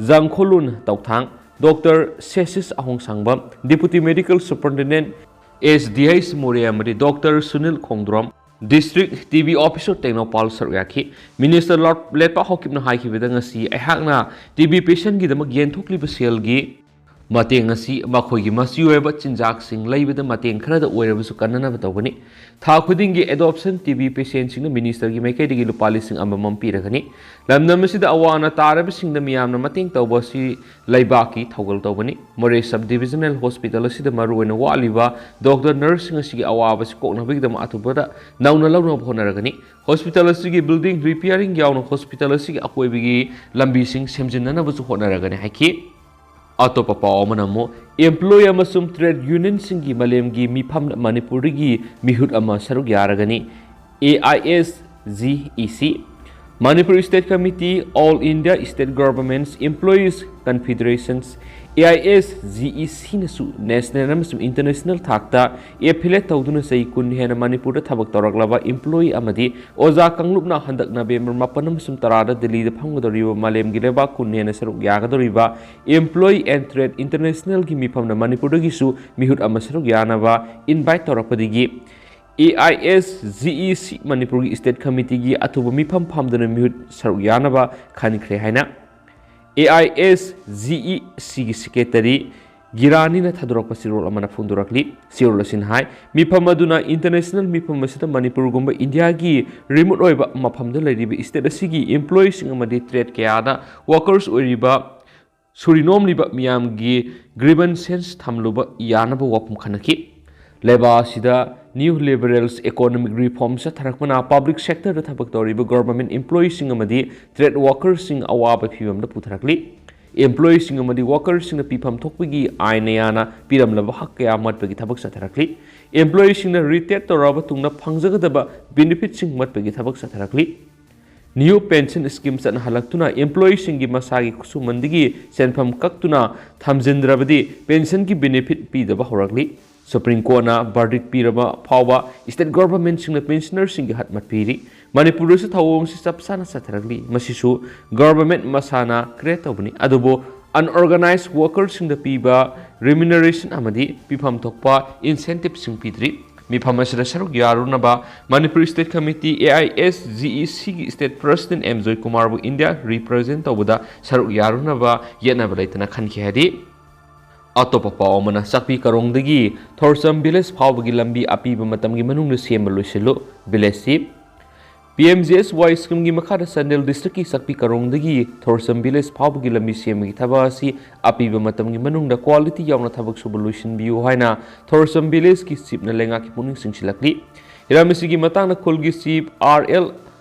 ꯖꯪꯈꯣꯂꯨꯟ ꯇꯧꯊꯥꯡ, Doctor ꯁꯦꯁꯤꯁ ꯑꯍꯣꯡꯁꯥꯡꯕꯝ, Deputy Medical Superintendent, S D H ꯃꯣꯔꯦ ꯑꯃꯗꯤ Doctor Sunil ꯈꯣꯡꯗ꯭ꯔꯣꯝ, District T B Officer Tengnoupal ꯁꯔꯨꯛ ꯌꯥꯈꯤ꯫ ꯃꯤꯅꯤꯁꯇꯔ ꯂꯣꯔꯗ ꯂꯦꯠꯄꯥ ꯍꯥꯎꯀꯤꯞꯅ ꯍꯥꯏꯈꯤꯕꯗ, ꯉꯁꯤ ꯑꯩꯍꯥꯛꯅ ꯇꯤ ꯕꯤ ꯄꯦꯁꯦꯟꯒꯤꯗꯃꯛ ꯌꯦꯟꯊꯣꯛꯂꯤꯕ ꯁꯦꯜꯒꯤ ꯃꯇꯦꯡ ꯑꯁꯤ ꯃꯈꯣꯏꯒꯤ ꯃꯆꯤ ꯑꯣꯏꯕ ꯆꯤꯟꯖꯥꯛꯁꯤꯡ ꯂꯩꯕꯗ ꯃꯇꯦꯡ ꯈꯔꯗ ꯑꯣꯏꯔꯕꯁꯨ ꯀꯟꯅꯅꯕ ꯇꯧꯒꯅꯤ꯫ ꯊꯥ ꯈꯨꯗꯤꯡꯒꯤ Adoption T B ꯄꯦꯁꯦꯟꯁꯤꯡꯅ ꯃꯤꯅꯤꯁꯇꯔꯒꯤ ꯃꯥꯏꯀꯩꯗꯒꯤ ꯂꯨꯄꯥ ꯂꯤꯁꯤꯡ ꯑꯃꯃꯝ ꯄꯤꯔꯒꯅꯤ꯫ ꯂꯝꯗꯝ ꯑꯁꯤꯗ ꯑꯋꯥ ꯑꯅꯥ ꯇꯥꯔꯕꯁꯤꯡꯗ ꯃꯤꯌꯥꯝꯅ ꯃꯇꯦꯡ ꯇꯧꯕ ꯑꯁꯤ ꯂꯩꯕꯥꯛꯀꯤ ꯊꯧꯒꯜ ꯇꯧꯕꯅꯤ꯫ ꯃꯣꯔꯦ Sub Divisional Hospital ꯑꯁꯤꯗ ꯃꯔꯨꯑꯣꯏꯅ ꯋꯥꯠꯂꯤꯕ ꯗꯣꯛꯇꯔ, ꯅꯔꯁꯁꯤꯡ ꯑꯁꯤꯒꯤ ꯑꯋꯥꯕꯁꯤ ꯀꯣꯛꯅꯕꯒꯤꯗꯃꯛ ꯑꯊꯨꯕꯗ ꯅꯧꯅ ꯂꯧꯅꯕ ꯍꯣꯠꯅꯔꯒꯅꯤ꯫ ꯍꯣꯁꯄꯤꯇꯥꯜ ꯑꯁꯤꯒꯤ building repairing ꯌꯥꯎꯅ ꯍꯣꯁꯄꯤꯇꯥꯜ ꯑꯁꯤꯒꯤ ꯑꯀꯣꯏꯕꯒꯤ ꯂꯝꯕꯤꯁꯤꯡ ꯁꯦꯝꯖꯤꯟꯅꯅꯕꯁꯨ ꯍꯣꯠꯅꯔꯒꯅꯤ ꯍꯥꯏꯈꯤ꯫ ꯑꯇꯣꯞꯄ ꯄꯥꯎ ꯑꯃꯅ ꯑꯃꯨꯛ employee ꯑꯃꯁꯨꯡ trade unionꯁꯤꯡꯒꯤ ꯃꯥꯂꯦꯝꯒꯤ ꯃꯤꯐꯝꯗ ꯃꯅꯤꯄꯨꯔꯗꯒꯤ ꯃꯤꯍꯨꯠ ꯑꯃ ꯁꯔꯨꯛ ꯌꯥꯔꯒꯅꯤ꯫ A I S G E C, Manipur State Committee, All India State Governments Employees Confederations, A I S G E Cꯅꯁꯨ national ꯑꯃꯁꯨꯡ international ꯊꯥꯛꯇ affiliate ꯇꯧꯗꯨꯅ ꯆꯍꯤ ꯀꯨꯟ ꯍꯦꯟꯅ ꯃꯅꯤꯄꯨꯔꯗ ꯊꯕꯛ ꯇꯧꯔꯛꯂꯕ employee ꯑꯃꯗꯤ ꯑꯣꯖꯥ ꯀꯥꯡꯂꯨꯞꯅ ꯍꯟꯗꯛ ꯅꯕꯦꯝꯕꯔ ꯃꯥꯄꯟ ꯑꯃꯁꯨꯡ ꯇꯔꯥꯗ ꯗꯤꯜꯂꯤꯗ ꯐꯝꯒꯗꯧꯔꯤꯕ ꯃꯥꯂꯦꯝꯒꯤ ꯂꯩꯕꯥꯛ ꯀꯨꯟ ꯍꯦꯟꯅ ꯁꯔꯨꯛ ꯌꯥꯒꯗꯧꯔꯤꯕ Employee and Trade Internationalꯒꯤ ꯃꯤꯐꯝꯗ ꯃꯅꯤꯄꯨꯔꯗꯒꯤꯁꯨ ꯃꯤꯍꯨꯠ ꯑꯃ ꯁꯔꯨꯛ ꯌꯥꯅꯕ invite ꯇꯧꯔꯛꯄꯗꯒꯤ A I S G E C ꯃꯅꯤꯄꯨꯔꯒꯤ State Committeeꯒꯤ ꯑꯊꯨꯕ ꯃꯤꯐꯝ ꯐꯝꯗꯨꯅ ꯃꯤꯍꯨꯠ ꯁꯔꯨꯛ ꯌꯥꯅꯕ ꯈꯟꯈ꯭ꯔꯦ ꯍꯥꯏꯅ A I S G E Cꯒꯤ secretary ꯒꯤꯔꯥꯅꯤꯅ ꯊꯥꯗꯣꯔꯛꯄ ꯆꯦꯔꯣꯜ ꯑꯃꯅ ꯐꯣꯡꯗꯣꯔꯛꯂꯤ꯫ ꯆꯦꯔꯣꯜ ꯑꯁꯤꯅ ꯍꯥꯏ, ꯃꯤꯐꯝ ꯑꯗꯨꯅ international ꯃꯤꯐꯝ ꯑꯁꯤꯗ ꯃꯅꯤꯄꯨꯔꯒꯨꯝꯕ ꯏꯟꯗꯤꯌꯥꯒꯤ remote ꯑꯣꯏꯕ ꯃꯐꯝꯗ ꯂꯩꯔꯤꯕ state ꯑꯁꯤꯒꯤ employeeꯁꯤꯡ ꯑꯃꯗꯤ trade ꯀꯌꯥꯗ workers ꯑꯣꯏꯔꯤꯕ ꯁꯨꯔꯤ ꯅꯣꯝꯂꯤꯕ ꯃꯤꯌꯥꯝꯒꯤ grievances ꯊꯝꯂꯨꯕ ꯌꯥꯅꯕ ꯋꯥꯐꯝ ꯈꯟꯅꯈꯤ꯫ ꯂꯩꯕꯥꯛ ꯑꯁꯤꯗ new liberals economic reforms ꯆꯠꯊꯔꯛꯄꯅ public sectorꯗ ꯊꯕꯛ ꯇꯧꯔꯤꯕ government employeeꯁꯤꯡ ꯑꯃꯗꯤ trade workersꯁꯤꯡ ꯑꯋꯥꯕ ꯐꯤꯚꯝꯗ ꯄꯨꯊꯔꯛꯂꯤ꯫ Employeeꯁꯤꯡ ꯑꯃꯗꯤ workerꯁꯤꯡꯅ ꯄꯤꯐꯝ ꯊꯣꯛꯄꯒꯤ ꯑꯥꯏꯟꯅ ꯌꯥꯅ ꯄꯤꯔꯝꯂꯕ ꯍꯛ ꯀꯌꯥ ꯃꯠꯄꯒꯤ ꯊꯕꯛ ꯆꯠꯊꯔꯛꯂꯤ꯫ Employeeꯁꯤꯡꯅ retire ꯇꯧꯔꯛꯑꯕ ꯇꯨꯡꯗ ꯐꯪꯖꯒꯗꯕ benefitꯁꯤꯡ ꯃꯠꯄꯒꯤ ꯊꯕꯛ ꯆꯠꯊꯔꯛꯂꯤ꯫ New pension scheme ꯆꯠꯅꯍꯜꯂꯛꯇꯨꯅ employeeꯁꯤꯡꯒꯤ ꯃꯁꯥꯒꯤ ꯈꯨꯠꯁꯨꯃꯟꯗꯒꯤ ꯁꯦꯟꯐꯝ ꯀꯛꯇꯨꯅ ꯊꯝꯖꯤꯟꯗ꯭ꯔꯕꯗꯤ pensionꯒꯤ benefit ꯄꯤꯗꯕ ꯍꯧꯔꯛꯂꯤ꯫ Supreme Courtꯅ verdict ꯄꯤꯔꯕ ꯐꯥꯎꯕ state governmentꯁꯤꯡꯅ pensionerꯁꯤꯡꯒꯤ ꯍꯠ ꯃꯠꯄꯤꯔꯤ꯫ ꯃꯅꯤꯄꯨꯔꯗꯁꯨ ꯊꯧꯑꯣꯡꯁꯤ ꯆꯞ ꯆꯥꯅ ꯆꯠꯊꯔꯛꯂꯤ꯫ ꯃꯁꯤꯁꯨ government ꯃꯁꯥꯅ create ꯇꯧꯕꯅꯤ꯫ ꯑꯗꯨꯕꯨ unorganized workerꯁꯤꯡꯗ ꯄꯤꯕ remuneration ꯑꯃꯗꯤ ꯄꯤꯐꯝ ꯊꯣꯛꯄ incentiveꯁꯤꯡ ꯄꯤꯗ꯭ꯔꯤ꯫ ꯃꯤꯐꯝ ꯑꯁꯤꯗ ꯁꯔꯨꯛ ꯌꯥꯔꯨꯅꯕ Manipur State Committee, AISGECꯒꯤ state president ꯑꯦꯝ ꯖꯣꯏꯀꯨꯃꯥꯔꯕꯨ India represent ꯇꯧꯕꯗ ꯁꯔꯨꯛ ꯌꯥꯔꯨꯅꯕ ꯌꯦꯠꯅꯕ ꯂꯩꯇꯅ ꯈꯟꯈꯤ ꯍꯥꯏꯔꯤ꯫ ꯑꯇꯣꯞꯄ ꯄꯥꯎ ꯑꯃꯅ, ꯆꯥꯛꯄꯤ ꯀꯥꯔꯣꯡꯗꯒꯤ ꯊꯣꯔꯆꯝ village ꯐꯥꯎꯕꯒꯤ ꯂꯝꯕꯤ ꯑꯄꯤꯕ ꯃꯇꯝꯒꯤ ꯃꯅꯨꯡꯗ ꯁꯦꯝꯕ ꯂꯣꯏꯁꯤꯜꯂꯨ꯫ Village chief꯫ P M G S Y schemeꯒꯤ ꯃꯈꯥꯗ ꯆꯥꯟꯗꯦꯜ districtꯀꯤ ꯆꯥꯛꯄꯤ ꯀꯥꯔꯣꯡꯗꯒꯤ ꯊꯣꯔꯆꯝ village ꯐꯥꯎꯕꯒꯤ ꯂꯝꯕꯤ ꯁꯦꯝꯕꯒꯤ ꯊꯕꯛ ꯑꯁꯤ ꯑꯄꯤꯕ ꯃꯇꯝꯒꯤ ꯃꯅꯨꯡꯗ quality ꯌꯥꯎꯅ ꯊꯕꯛ ꯁꯨꯕ ꯂꯣꯏꯁꯤꯟꯕꯤꯌꯨ ꯍꯥꯏꯅ ꯊꯣꯔꯆꯝ villageꯀꯤ chiefꯅ ꯂꯩꯉꯥꯛꯀꯤ ꯄꯨꯛꯅꯤꯡ ꯆꯤꯡꯁꯤꯜꯂꯛꯂꯤ꯫ ꯍꯤꯔꯝ ꯑꯁꯤꯒꯤ ꯃꯇꯥꯡꯗ ꯈꯨꯜꯒꯤ chief ꯑꯥꯔ ꯑꯦꯜ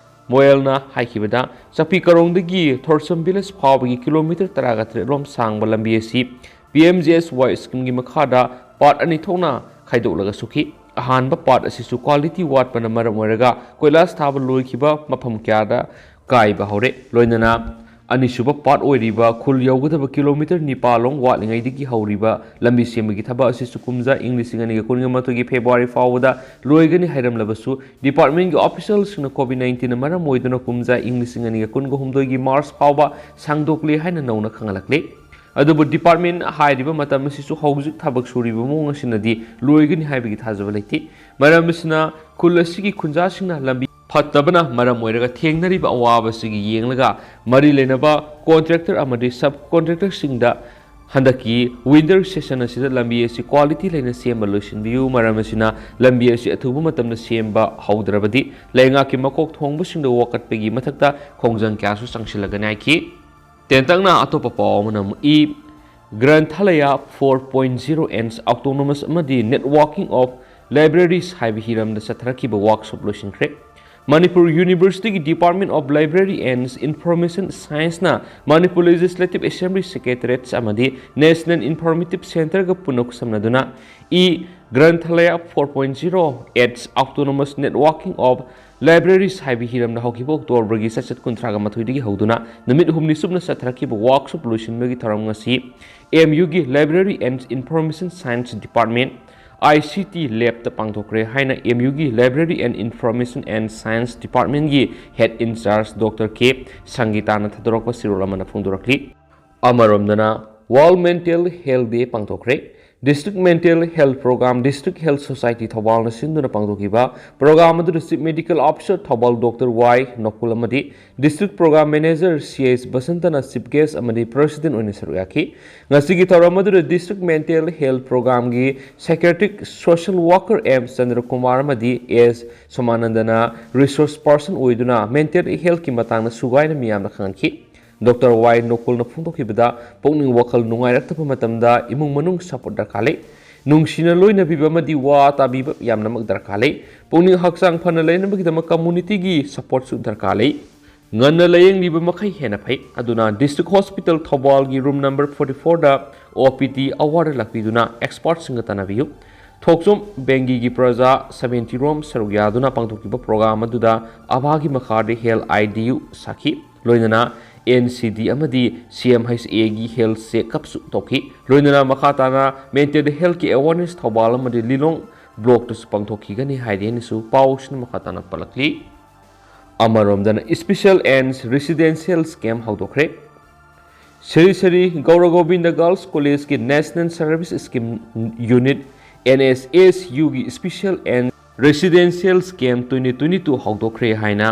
ꯃꯣꯌꯦꯜꯅ ꯍꯥꯏꯈꯤꯕꯗ, ꯆꯥꯛꯄꯤ ꯀꯥꯔꯣꯡꯗꯒꯤ ꯊꯣꯔꯆꯝ village ꯐꯥꯎꯕꯒꯤ kilometre ꯇꯔꯥꯒ ꯇꯔꯦꯠ ꯔꯣꯝ ꯁꯥꯡꯕ ꯂꯝꯕꯤ ꯑꯁꯤ ꯄꯤ ꯑꯦꯝ ꯖꯤ ꯑꯦꯁ ꯋꯥꯏ schemeꯒꯤ ꯃꯈꯥꯗ part ꯑꯅꯤ ꯊꯣꯛꯅ ꯈꯥꯏꯗꯣꯛꯂꯒ ꯁꯨꯈꯤ꯫ ꯑꯍꯥꯟꯕ part ꯑꯁꯤꯁꯨ quality ꯋꯥꯠꯄꯅ ꯃꯔꯝ ꯑꯣꯏꯔꯒ ꯀꯣꯏꯂꯥꯁ ꯊꯥꯕ ꯂꯣꯏꯈꯤꯕ ꯃꯐꯝ ꯀꯌꯥꯗ ꯀꯥꯏꯕ ꯍꯧꯔꯦ꯫ ꯂꯣꯏꯅꯅ ꯑꯅꯤꯁꯨꯕ part ꯑꯣꯏꯔꯤꯕ ꯈꯨꯜ ꯌꯧꯒꯗꯕ kilometre ꯅꯤꯄꯥꯜ ꯂꯣꯝ ꯋꯥꯠꯂꯤꯉꯩꯗꯒꯤ ꯍꯧꯔꯤꯕ ꯂꯝꯕꯤ ꯁꯦꯝꯕꯒꯤ ꯊꯕꯛ ꯑꯁꯤꯁꯨ ꯀꯨꯝꯖꯥ ꯏꯪ ꯂꯤꯁꯤꯡ ꯑꯅꯤꯒ ꯀꯨꯟꯒ ꯃꯥꯊꯣꯏꯒꯤ February ꯐꯥꯎꯕꯗ ꯂꯣꯏꯒꯅꯤ ꯍꯥꯏꯔꯝꯂꯕꯁꯨ, departmentꯀꯤ officialꯁꯤꯡꯅ COVID nineteenꯅ ꯃꯔꯝ ꯑꯣꯏꯗꯨꯅ ꯀꯨꯝꯖꯥ ꯏꯪ ꯂꯤꯁꯤꯡ ꯑꯅꯤꯒ ꯀꯨꯟꯒ ꯍꯨꯝꯗꯣꯏꯒꯤ March ꯐꯥꯎꯕ ꯁꯥꯡꯗꯣꯛꯂꯦ ꯍꯥꯏꯅ ꯅꯧꯅ ꯈꯪꯍꯜꯂꯛꯂꯤ꯫ ꯑꯗꯨꯕꯨ department ꯍꯥꯏꯔꯤꯕ ꯃꯇꯝ ꯑꯁꯤꯁꯨ ꯍꯧꯖꯤꯛ ꯊꯕꯛ ꯁꯨꯔꯤꯕ ꯃꯑꯣꯡ ꯑꯁꯤꯅꯗꯤ ꯂꯣꯏꯒꯅꯤ ꯍꯥꯏꯕꯒꯤ ꯊꯥꯖꯕ ꯂꯩꯇꯦ꯫ ꯃꯔꯝ ꯑꯁꯤꯅ ꯈꯨꯜ ꯑꯁꯤꯒꯤ ꯈꯨꯟꯖꯥꯁꯤꯡꯅ ꯂꯝꯕꯤ ꯐꯠꯇꯕꯅ ꯃꯔꯝ ꯑꯣꯏꯔꯒ ꯊꯦꯡꯅꯔꯤꯕ ꯑꯋꯥꯕ ꯑꯁꯤꯒꯤ ꯌꯦꯡꯂꯒ ꯃꯔꯤ ꯂꯩꯅꯕ contractor ꯑꯃꯗꯤ sub contractorꯁꯤꯡꯗ ꯍꯟꯗꯛꯀꯤ winter session ꯑꯁꯤꯗ ꯂꯝꯕꯤ ꯑꯁꯤ quality ꯂꯩꯅ ꯁꯦꯝꯕ ꯂꯣꯏꯁꯤꯟꯕꯤꯌꯨ꯫ ꯃꯔꯝ ꯑꯁꯤꯅ ꯂꯝꯕꯤ ꯑꯁꯤ ꯑꯊꯨꯕ ꯃꯇꯝꯗ ꯁꯦꯝꯕ ꯍꯧꯗ꯭ꯔꯕꯗꯤ ꯂꯩꯉꯥꯛꯀꯤ ꯃꯀꯣꯛ ꯊꯣꯡꯕꯁꯤꯡꯗ ꯋꯥꯀꯠꯄꯒꯤ ꯃꯊꯛꯇ ꯈꯣꯡꯖꯪ ꯀꯌꯥꯁꯨ ꯆꯪꯁꯤꯜꯂꯒꯅꯤ ꯍꯥꯏꯈꯤ꯫ ꯇꯦꯟꯇꯛꯅ ꯑꯇꯣꯞꯄ ꯄꯥꯎ ꯑꯃꯅ ꯑꯃꯨꯛ E, Granthalaya's four point zero and autonomous ꯑꯃꯗꯤ networking of libraries ꯍꯥꯏꯕ ꯍꯤꯔꯝꯗ ꯆꯠꯊꯔꯛꯈꯤꯕ workshop ꯂꯣꯏꯁꯤꯟꯈ꯭ꯔꯦ꯫ ꯃꯅꯤꯄꯨꯔ ꯌꯨꯅꯤꯚꯔꯁꯤꯇꯤꯒꯤ Department of Library and Information Science ꯅ ꯃꯅꯤꯄꯨꯔ Legislative Assembly Secretariat ꯑꯃꯗꯤ National Informative Centre ꯒ ꯄꯨꯟꯅ ꯈꯨꯠꯁꯝꯅꯗꯨꯅ E Granthalaya four point zero at Autonomous Networking of Libraries ꯍꯥꯏꯕ ꯍꯤꯔꯝꯗ ꯍꯧꯈꯤꯕ ꯑꯣꯛꯇꯣꯕꯔꯒꯤ ꯆꯩꯆꯠ ꯀꯨꯟꯊ꯭ꯔꯥꯒ ꯃꯥꯊꯣꯏꯗꯒꯤ ꯍꯧꯗꯨꯅ ꯅꯨꯃꯤꯠ ꯍꯨꯝꯅꯤ ꯆꯨꯞꯅ ꯆꯠꯊꯔꯛꯈꯤꯕ workshop ꯂꯣꯏꯁꯤꯟꯕꯒꯤ ꯊꯧꯔꯝ ꯉꯁꯤ M U ꯒꯤ Library and Information Science Department, I C T lab ꯇ ꯄꯥꯡꯊꯣꯛꯈ꯭ꯔꯦ ꯍꯥꯏꯅ M U ꯒꯤ Library and Information and Science Department ꯒꯤ Head in Charge Doctor K ꯁꯪꯒꯤꯇꯥꯅ ꯊꯥꯗꯣꯔꯛꯄ ꯆꯦꯔꯣꯜ ꯑꯃꯅ ꯐꯣꯡꯗꯣꯔꯛꯂꯤ꯫ ꯑꯃꯔꯣꯝꯗꯅ World Mental Health Day ꯄꯥꯡꯊꯣꯛꯈ꯭ꯔꯦ꯫ District Mental Health Program, District Health Society ꯊꯧꯕꯥꯜꯅ ꯁꯤꯟꯗꯨꯅ ꯄꯥꯡꯊꯣꯛꯈꯤꯕ program ꯑꯗꯨꯗ Chief Medical Officer Thoubal Doctor Y ꯅꯣꯀꯨꯜ ꯑꯃꯗꯤ District Program Manager C H ꯕꯁꯟꯇꯅ Chief Guest ꯑꯃꯗꯤ President ꯑꯣꯏꯅ ꯁꯔꯨꯛ ꯌꯥꯈꯤ꯫ ꯉꯁꯤꯒꯤ ꯊꯧꯔꯝ ꯑꯗꯨꯗ District Mental Health Program ꯒꯤ Psychiatric Social Worker M ꯆꯟꯗ꯭ꯔꯀꯨꯃꯥꯔ ꯑꯃꯗꯤ S ꯁꯣꯃꯥꯅꯟꯗꯅ Resource Person ꯑꯣꯏꯗꯨꯅ mental health ꯀꯤ ꯃꯇꯥꯡꯗ ꯁꯨꯒꯥꯏꯅ ꯃꯤꯌꯥꯝꯅ ꯈꯪꯍꯟꯈꯤ꯫ Doctor Y ꯅꯣꯀꯨꯜꯅ ꯐꯣꯡꯗꯣꯛꯈꯤꯕꯗ, ꯄꯨꯛꯅꯤꯡ ꯋꯥꯈꯜ ꯅꯨꯡꯉꯥꯏꯔꯛꯇꯕ ꯃꯇꯝꯗ ꯏꯃꯨꯡ ꯃꯅꯨꯡ support ꯗꯔꯀꯥꯔ ꯂꯩ꯫ ꯅꯨꯡꯁꯤꯅ ꯂꯣꯏꯅꯕꯤꯕ ꯑꯃꯗꯤ ꯋꯥ ꯇꯥꯕꯤꯕ ꯌꯥꯝꯅꯃꯛ ꯗꯔꯀꯥꯔ ꯂꯩ꯫ ꯄꯨꯛꯅꯤꯡ ꯍꯛꯆꯥꯡ ꯐꯅ ꯂꯩꯅꯕꯒꯤꯗꯃꯛ community ꯒꯤ support ꯁꯨ ꯗꯔꯀꯥꯔ ꯂꯩ꯫ ꯉꯟꯅ ꯂꯥꯌꯦꯡꯕꯤꯕ ꯃꯈꯩ ꯍꯦꯟꯅ ꯐꯩ꯫ ꯑꯗꯨꯅ District Hospital ꯊꯧꯕꯥꯜꯒꯤ room number forty four ꯗ O P D hour ꯂꯥꯛꯄꯤꯗꯨꯅ expert ꯁꯤꯡꯒ ꯇꯥꯟꯅꯕꯤꯌꯨ꯫ ꯊꯣꯛꯆꯣꯝ ꯕꯦꯡꯒꯤꯒꯤ ꯄ꯭ꯔꯖꯥ ꯁꯚꯦꯟꯇꯤ ꯔꯣꯝ ꯁꯔꯨꯛ ꯌꯥꯗꯨꯅ ꯄꯥꯡꯊꯣꯛꯈꯤꯕ program ꯑꯗꯨꯗ ꯑꯚꯥꯒꯤ ꯃꯈꯥꯗ Health I D U ꯁꯥꯈꯤ꯫ ꯂꯣꯏꯅꯅ N C D ꯑꯃꯗꯤ C M H A ꯒꯤ health check up ꯁꯨ ꯇꯧꯈꯤ꯫ ꯂꯣꯏꯅꯅ ꯃꯈꯥ ꯇꯥꯅ mental health ꯀꯤ awareness ꯊꯧꯕꯥꯜ ꯑꯃꯗꯤ ꯂꯤꯂꯣꯡ block ꯇꯁꯨ ꯄꯥꯡꯊꯣꯛꯈꯤꯒꯅꯤ ꯍꯥꯏꯗꯦꯅꯁꯨ ꯄꯥꯎꯁꯤꯅ ꯃꯈꯥ ꯇꯥꯅ ꯄꯜꯂꯛꯂꯤ꯫ ꯑꯃꯔꯣꯝꯗꯅ Special and Residential Scheme ꯍꯧꯗꯣꯛꯈ꯭ꯔꯦ꯫ Shri Shri Gaura Govinda Girls College ꯀꯤ National Service Scheme Unit N S S U ꯒꯤ Special and Residential Scheme twenty twenty-two ꯍꯧꯗꯣꯛꯈ꯭ꯔꯦ ꯍꯥꯏꯅ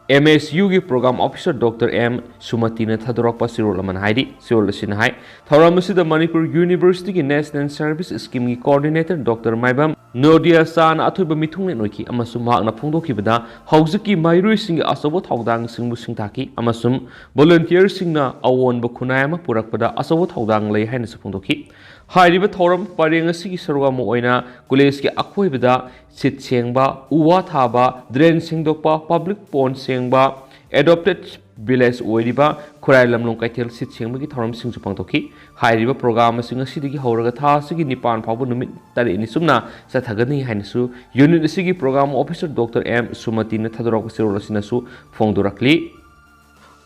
M S U ꯒꯤ Program Officer Doctor M ꯁꯨꯃꯇꯤꯅ ꯊꯥꯗꯣꯔꯛꯄ ꯆꯦꯔꯣꯜ ꯑꯃꯅ ꯍꯥꯏꯔꯤ꯫ ꯆꯦꯔꯣꯜ ꯑꯁꯤꯅ ꯍꯥꯏ, ꯊꯧꯔꯝ ꯑꯁꯤꯗ ꯃꯅꯤꯄꯨꯔ ꯌꯨꯅꯤꯚꯔꯁꯤꯇꯤꯒꯤ National Service Scheme ꯒꯤ Coordinator Doctor ꯃꯥꯏꯕꯝ ꯅꯣꯗꯤꯌꯥ ꯁꯥꯍꯅ ꯑꯊꯣꯏꯕ ꯃꯤꯊꯨꯡꯂꯦꯟ ꯑꯣꯏꯈꯤ ꯑꯃꯁꯨꯡ ꯃꯍꯥꯛꯅ ꯐꯣꯡꯗꯣꯛꯈꯤꯕꯗ ꯍꯧꯖꯤꯛꯀꯤ ꯃꯍꯩꯔꯣꯏꯁꯤꯡꯒꯤ ꯑꯆꯧꯕ ꯊꯧꯗꯥꯡꯁꯤꯡꯕꯨ ꯁꯤꯡꯊꯥꯈꯤ ꯑꯃꯁꯨꯡ ꯚꯣꯂꯨꯟꯇꯤꯌꯔꯁꯤꯡꯅ ꯑꯑꯣꯟꯕ ꯈꯨꯟꯅꯥꯏ ꯑꯃ ꯄꯨꯔꯛꯄꯗ ꯑꯆꯧꯕ ꯊꯧꯗꯥꯡ ꯂꯩ ꯍꯥꯏꯅꯁꯨ ꯐꯣꯡꯗꯣꯛꯈꯤ꯫ ꯍꯥꯏꯔꯤꯕ ꯊꯧꯔꯝ ꯄꯔꯦꯡ ꯑꯁꯤꯒꯤ ꯁꯔꯨꯛ ꯑꯃ ꯑꯣꯏꯅ ꯀꯣꯂꯦꯖꯀꯤ ꯑꯀꯣꯏꯕꯗ ꯁꯤꯠ ꯁꯦꯡꯕ, ꯎ ꯋꯥ ꯊꯥꯕ, ꯗ꯭ꯔꯦꯟ ꯁꯦꯡꯗꯣꯛꯄ, ꯄꯕ꯭ꯂꯤꯛ ꯄꯣꯟ ꯁꯦꯡꯕ, ꯑꯦꯗꯣꯞꯇꯦꯠ ꯚꯤꯂꯦꯖ ꯑꯣꯏꯔꯤꯕ ꯈꯨꯔꯥꯏ ꯂꯝꯂꯣꯡ ꯀꯩꯊꯦꯜ ꯁꯤꯠ ꯁꯦꯡꯕꯒꯤ ꯊꯧꯔꯝꯁꯤꯡꯁꯨ ꯄꯥꯡꯊꯣꯛꯈꯤ꯫ ꯍꯥꯏꯔꯤꯕ ꯄ꯭ꯔꯣꯒ꯭ꯔꯥꯝ ꯑꯁꯤ ꯉꯁꯤꯗꯒꯤ ꯍꯧꯔꯒ ꯊꯥ ꯑꯁꯤꯒꯤ ꯅꯤꯄꯥꯟ ꯐꯥꯎꯕ ꯅꯨꯃꯤꯠ ꯇꯔꯦꯠꯅꯤ ꯆꯨꯞꯅ ꯆꯠꯊꯒꯅꯤ ꯍꯥꯏꯅꯁꯨ ꯌꯨꯅꯤꯠ ꯑꯁꯤꯒꯤ ꯄ꯭ꯔꯣꯒ꯭ꯔꯥꯝ ꯑꯣꯐꯤꯁꯔ ꯗꯣꯛꯇꯔ ꯑꯦꯝ ꯁꯨꯃꯇꯤꯅ ꯊꯥꯗꯣꯔꯛꯄ ꯆꯦꯔꯣꯜ ꯑꯁꯤꯅꯁꯨ ꯐꯣꯡꯗꯣꯔꯛꯂꯤ꯫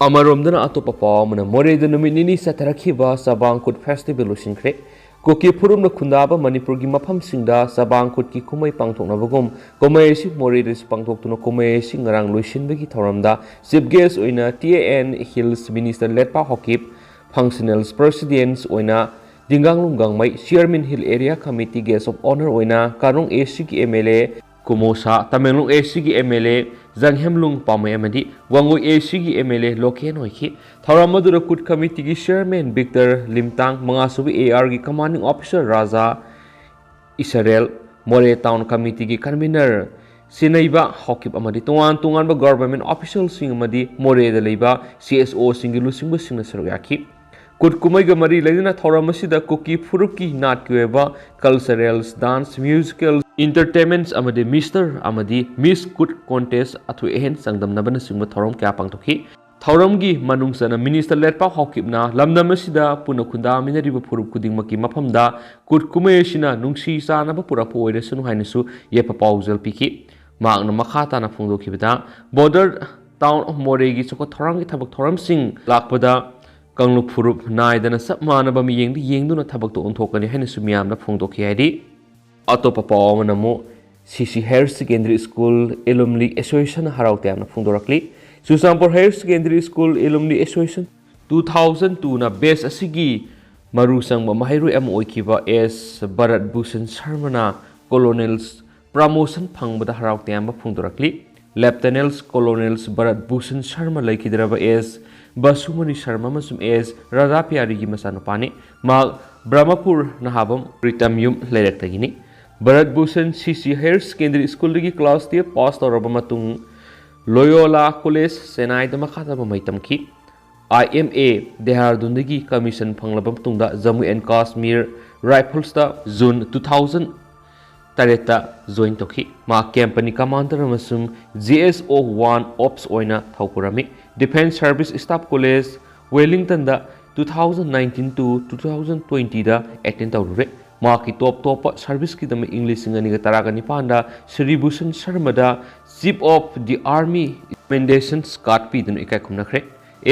ꯑꯃꯔꯣꯝꯗꯅ ꯑꯇꯣꯞꯄ ꯄꯥꯎ ꯑꯃꯅ, ꯃꯣꯔꯦꯗ ꯅꯨꯃꯤꯠ ꯅꯤꯅꯤ ꯆꯠꯊꯔꯛꯈꯤꯕ ꯆꯕꯥꯡ ꯀꯨꯠ ꯐꯦꯁꯇꯤꯚꯦꯜ ꯂꯣꯏꯁꯤꯟꯈ꯭ꯔꯦ꯫ ꯀꯨꯀꯤ ꯐꯨꯔꯨꯞꯅ ꯈꯨꯟꯗꯥꯕ ꯃꯅꯤꯄꯨꯔꯒꯤ ꯃꯐꯝꯁꯤꯡꯗ ꯆꯕꯥꯡ ꯀꯨꯠꯀꯤ ꯀꯨꯝꯍꯩ ꯄꯥꯡꯊꯣꯛꯅꯕꯒꯨꯝ, ꯀꯨꯝꯍꯩ ꯑꯁꯤ ꯃꯣꯔꯦꯗꯁꯨ ꯄꯥꯡꯊꯣꯛꯇꯨꯅ ꯀꯨꯝꯍꯩ ꯑꯁꯤ ꯉꯔꯥꯡ ꯂꯣꯏꯁꯤꯟꯕꯒꯤ ꯊꯧꯔꯝꯗ ꯆꯤꯐ ꯒꯦꯁ ꯑꯣꯏꯅ T A and hills minister Letpao Haokip, functional presidents ꯑꯣꯏꯅ Dinganglung Gangmei, chairman hill area committee guest of honour ꯑꯣꯏꯅ ꯀꯥꯔꯣꯡ ꯑꯦ ꯁꯤꯒꯤ M L A Kumosha, Tamenglong A ꯁꯤꯒꯤ ꯑꯦꯝ ꯑꯦꯜ ꯑꯦ ꯖꯪꯍꯦꯝꯂꯨꯡ ꯄꯥꯃꯩ ꯑꯃꯗꯤ ꯋꯥꯡꯒꯣꯏ ꯑꯦ ꯁꯤꯒꯤ ꯑꯦꯝ ꯑꯦꯜ ꯑꯦ ꯂꯣꯀꯦꯟ ꯑꯣꯏꯈꯤ꯫ ꯊꯧꯔꯝ ꯑꯗꯨꯗ ꯀꯨꯠ ꯀꯃꯤꯇꯤꯒꯤ ꯆꯤꯌꯔꯃꯦꯟ ꯕꯤꯛꯇꯔ ꯂꯤꯝꯇꯥꯡ, ꯃꯉꯥꯁꯨꯕ ꯑꯦ ꯑꯥꯔꯒꯤ ꯀꯃꯥꯟꯗꯤꯡ ꯑꯣꯐꯤꯁꯔ ꯔꯥꯖꯥ ꯏꯁꯔꯦꯜ, ꯃꯣꯔꯦ ꯇꯥꯎꯟ ꯀꯃꯤꯇꯤꯒꯤ ꯀꯟꯚꯤꯅꯔ ꯁꯤꯅꯩꯕ ꯍꯣꯀꯤꯞ ꯑꯃꯗꯤ ꯇꯣꯉꯥꯟ ꯇꯣꯉꯥꯟꯕ ꯒꯚꯔꯟꯃꯦꯟꯠ ꯑꯣꯐꯤꯁꯤꯌꯦꯜꯁꯤꯡ ꯑꯃꯗꯤ ꯃꯣꯔꯦꯗ ꯂꯩꯕ ꯁꯤ ꯑꯦꯁ ꯑꯣꯁꯤꯡꯒꯤ ꯂꯨꯆꯤꯡꯕꯁꯤꯡꯅ ꯁꯔꯨꯛ ꯌꯥꯈꯤ꯫ ꯀꯨꯠ ꯀꯨꯝꯍꯩꯒ ꯃꯔꯤ ꯂꯩꯅꯅ ꯊꯧꯔꯝ ꯑꯁꯤꯗ ꯀꯨꯀꯤ ꯐꯨꯔꯨꯞꯀꯤ ꯅꯥꯠꯀꯤ ꯑꯣꯏꯕ ꯀꯜꯆꯔꯦꯜꯁ, ꯗꯥꯟꯁ, ꯃ꯭ꯌꯨꯖꯤꯀꯦꯜ, ꯏꯟꯇꯔꯇꯦꯟꯃꯦꯟꯠꯁ ꯑꯃꯗꯤ ꯃꯤꯁꯇꯔ ꯑꯃꯗꯤ ꯃꯤꯁ ꯀꯨꯠ ꯀꯣꯟꯇꯦꯁ, ꯑꯊꯣꯏ ꯑꯍꯦꯟ ꯆꯥꯡꯗꯝꯅꯕꯅꯆꯤꯡꯕ ꯊꯧꯔꯝ ꯀꯌꯥ ꯄꯥꯡꯊꯣꯛꯈꯤ꯫ ꯊꯧꯔꯝꯒꯤ ꯃꯅꯨꯡ ꯆꯟꯅ ꯃꯤꯅꯤꯁꯇꯔ ꯂꯦꯠꯄꯥꯎ ꯍꯥꯎꯀꯤꯞꯅ ꯂꯝꯗꯝ ꯑꯁꯤꯗ ꯄꯨꯟꯅ ꯈꯨꯟꯗꯥꯃꯤꯟꯅꯔꯤꯕ ꯐꯨꯔꯨꯞ ꯈꯨꯗꯤꯡꯃꯛꯀꯤ ꯃꯐꯝꯗ ꯀꯨꯠ ꯀꯨꯝꯍꯩ ꯑꯁꯤꯅ ꯅꯨꯡꯁꯤ ꯆꯥꯟꯅꯕ ꯄꯨꯔꯛꯄ ꯑꯣꯏꯔꯁꯅꯨ ꯍꯥꯏꯅꯁꯨ ꯌꯥꯏꯐ ꯄꯥꯎꯖꯦꯜ ꯄꯤꯈꯤ꯫ ꯃꯍꯥꯛꯅ ꯃꯈꯥ ꯇꯥꯅ ꯐꯣꯡꯗꯣꯛꯈꯤꯕꯗ, ꯕꯣꯔꯗꯔ ꯇꯥꯎꯟ ꯑꯣꯐ ꯃꯣꯔꯦꯒꯤ ꯆꯥꯎꯈꯠ ꯊꯧꯔꯥꯡꯒꯤ ꯊꯕꯛ ꯊꯧꯔꯝꯁꯤꯡ ꯂꯥꯛꯄꯗ ꯀꯥꯡꯂꯨꯞ ꯐꯨꯔꯨꯞ ꯅꯥꯏꯗꯅ ꯆꯞ ꯃꯥꯟꯅꯕ ꯃꯤꯠꯌꯦꯡꯗ ꯌꯦꯡꯗꯨꯅ ꯊꯕꯛꯇ ꯑꯣꯟꯊꯣꯛꯀꯅꯤ ꯍꯥꯏꯅꯁꯨ ꯃꯤꯌꯥꯝꯗ ꯐꯣꯡꯗꯣꯛꯈꯤ ꯍꯥꯏꯔꯤ꯫ ꯑꯇꯣꯞꯄ ꯄꯥꯎ ꯑꯃꯅ ꯑꯃꯨꯛ C C higher secondary school alumni association ꯍꯔꯥꯎ ꯇꯌꯥꯝꯅ ꯐꯣꯡꯗꯣꯔꯛꯂꯤ꯫ Churachandpur higher secondary school alumni association two thousand ꯇꯨꯅ ꯕꯦꯆ ꯑꯁꯤꯒꯤ ꯃꯔꯨ ꯆꯪꯕ ꯃꯍꯩꯔꯣꯏ ꯑꯃ ꯑꯣꯏꯈꯤꯕ ꯑꯦꯁ ꯚꯥꯔꯠ ꯚꯨꯁꯟ ꯁꯔꯃꯅ ꯀꯣꯂꯣꯅꯦꯜꯁ ꯄ꯭ꯔꯃꯣꯁꯟ ꯐꯪꯕꯗ ꯍꯔꯥꯎ ꯇꯌꯥꯝꯕ ꯐꯣꯡꯗꯣꯔꯛꯂꯤ꯫ ꯂꯦꯞꯇꯅꯦꯟꯠ ꯀꯣꯂꯣꯅꯦꯜ ꯚꯥꯔꯠ ꯚꯨꯁꯟ ꯁꯔꯃ ꯂꯩꯈꯤꯗ꯭ꯔꯕ ꯑꯦꯁ ꯕꯁꯨꯃꯅꯤ ꯁꯔꯃ ꯑꯃꯁꯨꯡ ꯑꯦꯁ ꯔꯥꯙꯥ ꯄꯤꯌꯥꯔꯤꯒꯤ ꯃꯆꯥꯅꯨꯄꯥꯅꯤ꯫ ꯃꯍꯥꯛ ꯕ꯭ꯔꯍꯃꯄꯨꯔ ꯅꯍꯥꯕꯝ ꯄ꯭ꯔꯤꯇꯝ ꯌꯨꯝ ꯂꯩꯔꯛꯇꯒꯤꯅꯤ꯫ ꯚꯥꯔꯠ ꯚꯨꯁꯟ ꯁꯤ ꯁꯤ ꯍꯥꯌꯔ ꯁꯦꯀꯦꯟꯗꯔꯤ ꯁ꯭ꯀꯨꯜꯗꯒꯤ ꯀ꯭ꯂꯥꯁ ꯇꯨꯌꯦꯜꯐ ꯄꯥꯁ ꯇꯧꯔꯕ ꯃꯇꯨꯡ ꯂꯣꯌꯣꯂꯥ ꯀꯣꯂꯦꯖ ꯆꯦꯟꯅꯥꯏꯗ ꯃꯈꯥ ꯇꯥꯕ ꯃꯍꯩ ꯇꯝꯈꯤ꯫ ꯑꯥꯏ ꯑꯦꯝ ꯑꯦ ꯗꯦꯍꯔꯥꯗꯨꯟꯗꯒꯤ ꯀꯃꯤꯁꯟ ꯐꯪꯂꯕ ꯃꯇꯨꯡꯗ ꯖꯝꯃꯨ ꯑꯦꯟ ꯀꯥꯁꯃꯤꯔ ꯔꯥꯏꯐꯜꯁꯇ ꯖꯨꯟ ꯇꯨ ꯊꯥꯎꯖꯟ ꯇꯔꯦꯠꯇ ꯖꯣꯏꯟ ꯇꯧꯈꯤ꯫ ꯃꯍꯥꯛ ꯀꯦꯝꯄꯅꯤ ꯀꯃꯥꯟꯗꯔ ꯑꯃꯁꯨꯡ ꯖꯤ ꯑꯦꯁ ꯑꯣ ꯋꯥꯟ ꯑꯣꯞꯁ ꯑꯣꯏꯅ ꯊꯧꯄꯨꯔꯝꯃꯤ꯫ Defence service staff college ꯋꯦꯂꯤꯡꯇꯟꯗ two thousand nineteen to two thousand ꯇ꯭ꯋꯦꯟꯇꯤꯗ ꯑꯦꯇꯦꯟ ꯇꯧꯔꯨꯔꯦ꯫ ꯃꯍꯥꯛꯀꯤ ꯇꯣꯞ ꯇꯣꯞꯄ ꯁꯔꯚꯤꯁꯀꯤꯗꯃꯛ ꯏꯪ ꯂꯤꯁꯤꯡ ꯑꯅꯤꯒ ꯇꯔꯥꯒ ꯅꯤꯄꯥꯟꯗ Shri Bhushan ꯁꯔꯃꯗ Chief of the Army Commendation Card ꯄꯤꯗꯨꯅ ꯏꯀꯥꯏ ꯈꯨꯝꯅꯈ꯭ꯔꯦ꯫